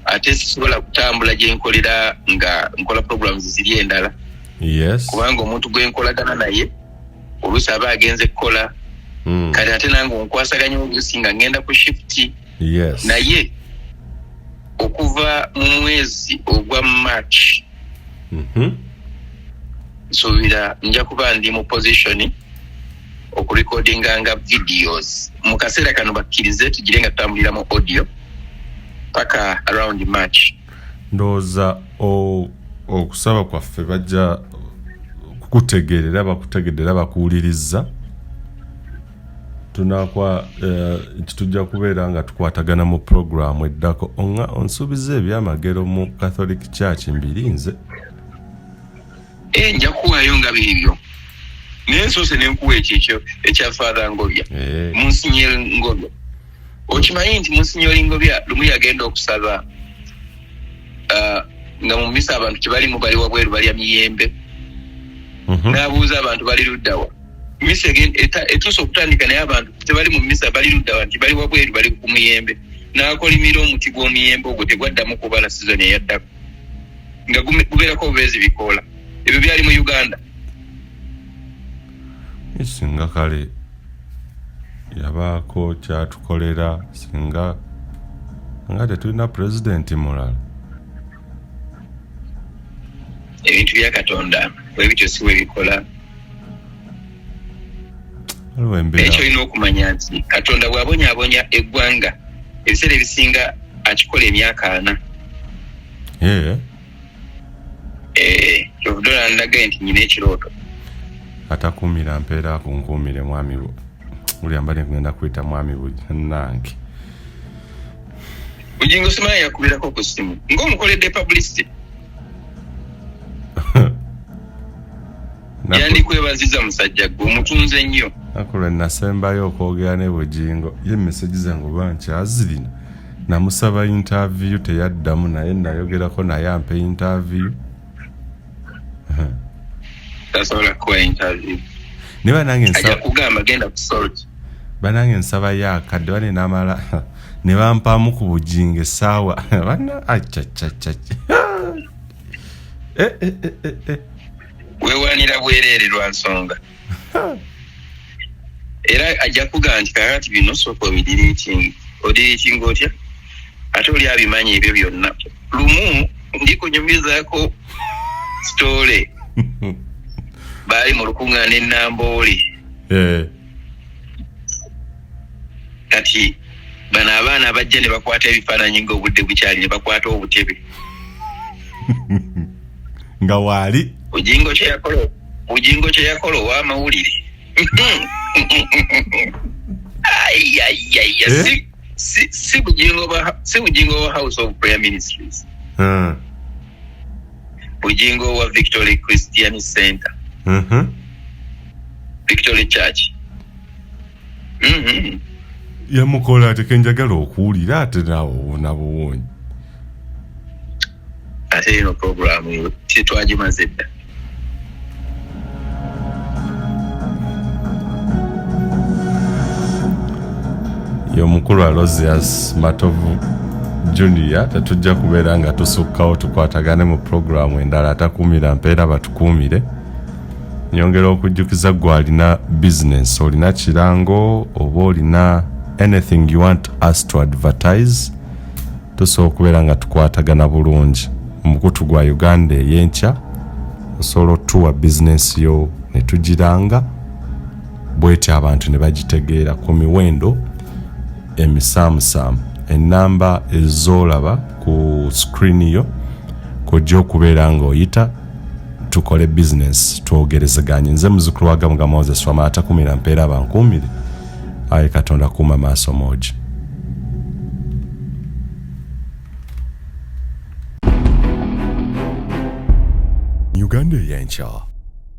Ate sisobola kutambula gye nkolera nga nkola programs ziri endala. Yes. Kubanga omuntu gwe nkolagana naye oluusi aba agenze kukola. Kati ate nange onkwasaganya oluusi nga ngenda ku shift. Yes. Naye okuva mu mwezi ogwa March nsuubira nja kuba ndi mu position okurekodinganga videos. Mu kaseera kano bakkirize tugire nga tutambulira mu audio paka around March. Ndowooza okusaba kwaffe bajja kukutegeerera, bakutegedde era bakuwulirizza. Tunakwa tujja kubeera nga tukwatagana mu puroguramu eddako. Onga onsuubiza ebyamagero mu Catholic Church mbirinze. Nja kuwaayo nga biibyo, naye nsoose ne nkuwa ekyo ekyo ekya Father Ngobya. Monsignor Ngobya, okimanyi nti Monsignor Ngobya lumu yagenda okusaba nga mu misa abantu tebalimu, bali wabweru balya miyembe. N'abuuza abantu bali luddawa, misa etuuse okutandika naye abantu tebali mu misa, bali luddawa? Nti bali wabweru bali ku muyembe. N'akolimira omuti gw'omuyembe ogwo, tegwaddamu kubala sizoni eyaddako, nga gubeerako obubeezi bikoola. Ebyo byali mu Uganda. Singa kale yabaako kyatukolera, singa nga tetulina pulezidenti mulala. Ebintu bya Katonda bwebityo si bwebikola. Waliwo Naye embeera. Kyolina okumanya nti Katonda bw'abonyaabonya eggwanga, ebiseera ebisinga akikola emyaka 40. Kyovudde olandagaye nti nyina ekirooto. Atakuumira mpeera akunkuumire. Mwami buli ambadde ngenda kuyita mwami nange. Bugingo simanyi yakubirako ku ssimu ng'omukoledde publicity. Yandikwebaziza musajja gwe omutunze nnyo. Naku lwe nasembayo okwogera ne Bugingo, ye message zange oba nkyazirina. Namusaba interview teyaddamu, naye nayogerako naye ampe interview. Tasobola kukuwa interview. Ne banange ajja nsaba kugamba genda ku Salt. Banange nsabayo akadde bane namala ne bampaamu ku Bugingo essaawa bana acacacaca. Eh, eh, eh, eh, eh. Weewaanira bwereere lwa nsonga era ajja kugamba nti kakati bino sooka obideletinga. Odeletinga otya ate oli abimanyi ebyo byonna? Lumu ndikunyumizaako story, baali mu lukuŋŋaana e Namboole. Kati bano abaana abajja ne bakwata ebifaananyi ng'obudde bukyali, ne bakwata obutebe. Nga waali. Bugingo kyeyakola, Bugingo kyeyakola ow'amawulire. Ayayaya. Eh? Si Bugingo si Bugingo wa House of Prayer Ministries. Bugingo wa Victory Christian Center. Victory Church. Yamukola ate kenjagala okuwulira ate naawe obuna buwonyi. Ate eno programu tetwagimaze dda. Ye omukulu Alozias Matovu Junior, tetujja kubeera nga tusukkawo, tukwatagane mu puroguramu endala. Atakuumira mpeera batukuumire. Nyongera okujjukiza gwe alina bizinesi, olina kirango oba olina anything you want us to advertise, tusobola okubeera nga tukwatagana bulungi. Omukutu gwa Uganda ey'enkya osobola otuwa bizinesi yo ne tugiranga bweti abantu ne bagitegeera ku miwendo emisaamusaamu. Enamba ezoolaba ku screen yo kojja okubeera ng'oyita tukole bizinesi, twogerezeganye. Nze muzukulu wa Gamuga Moses Wama. Atakumira mpeera bankuumire, aye Katonda kuuma maaso moogi. Uganda Eyenkya.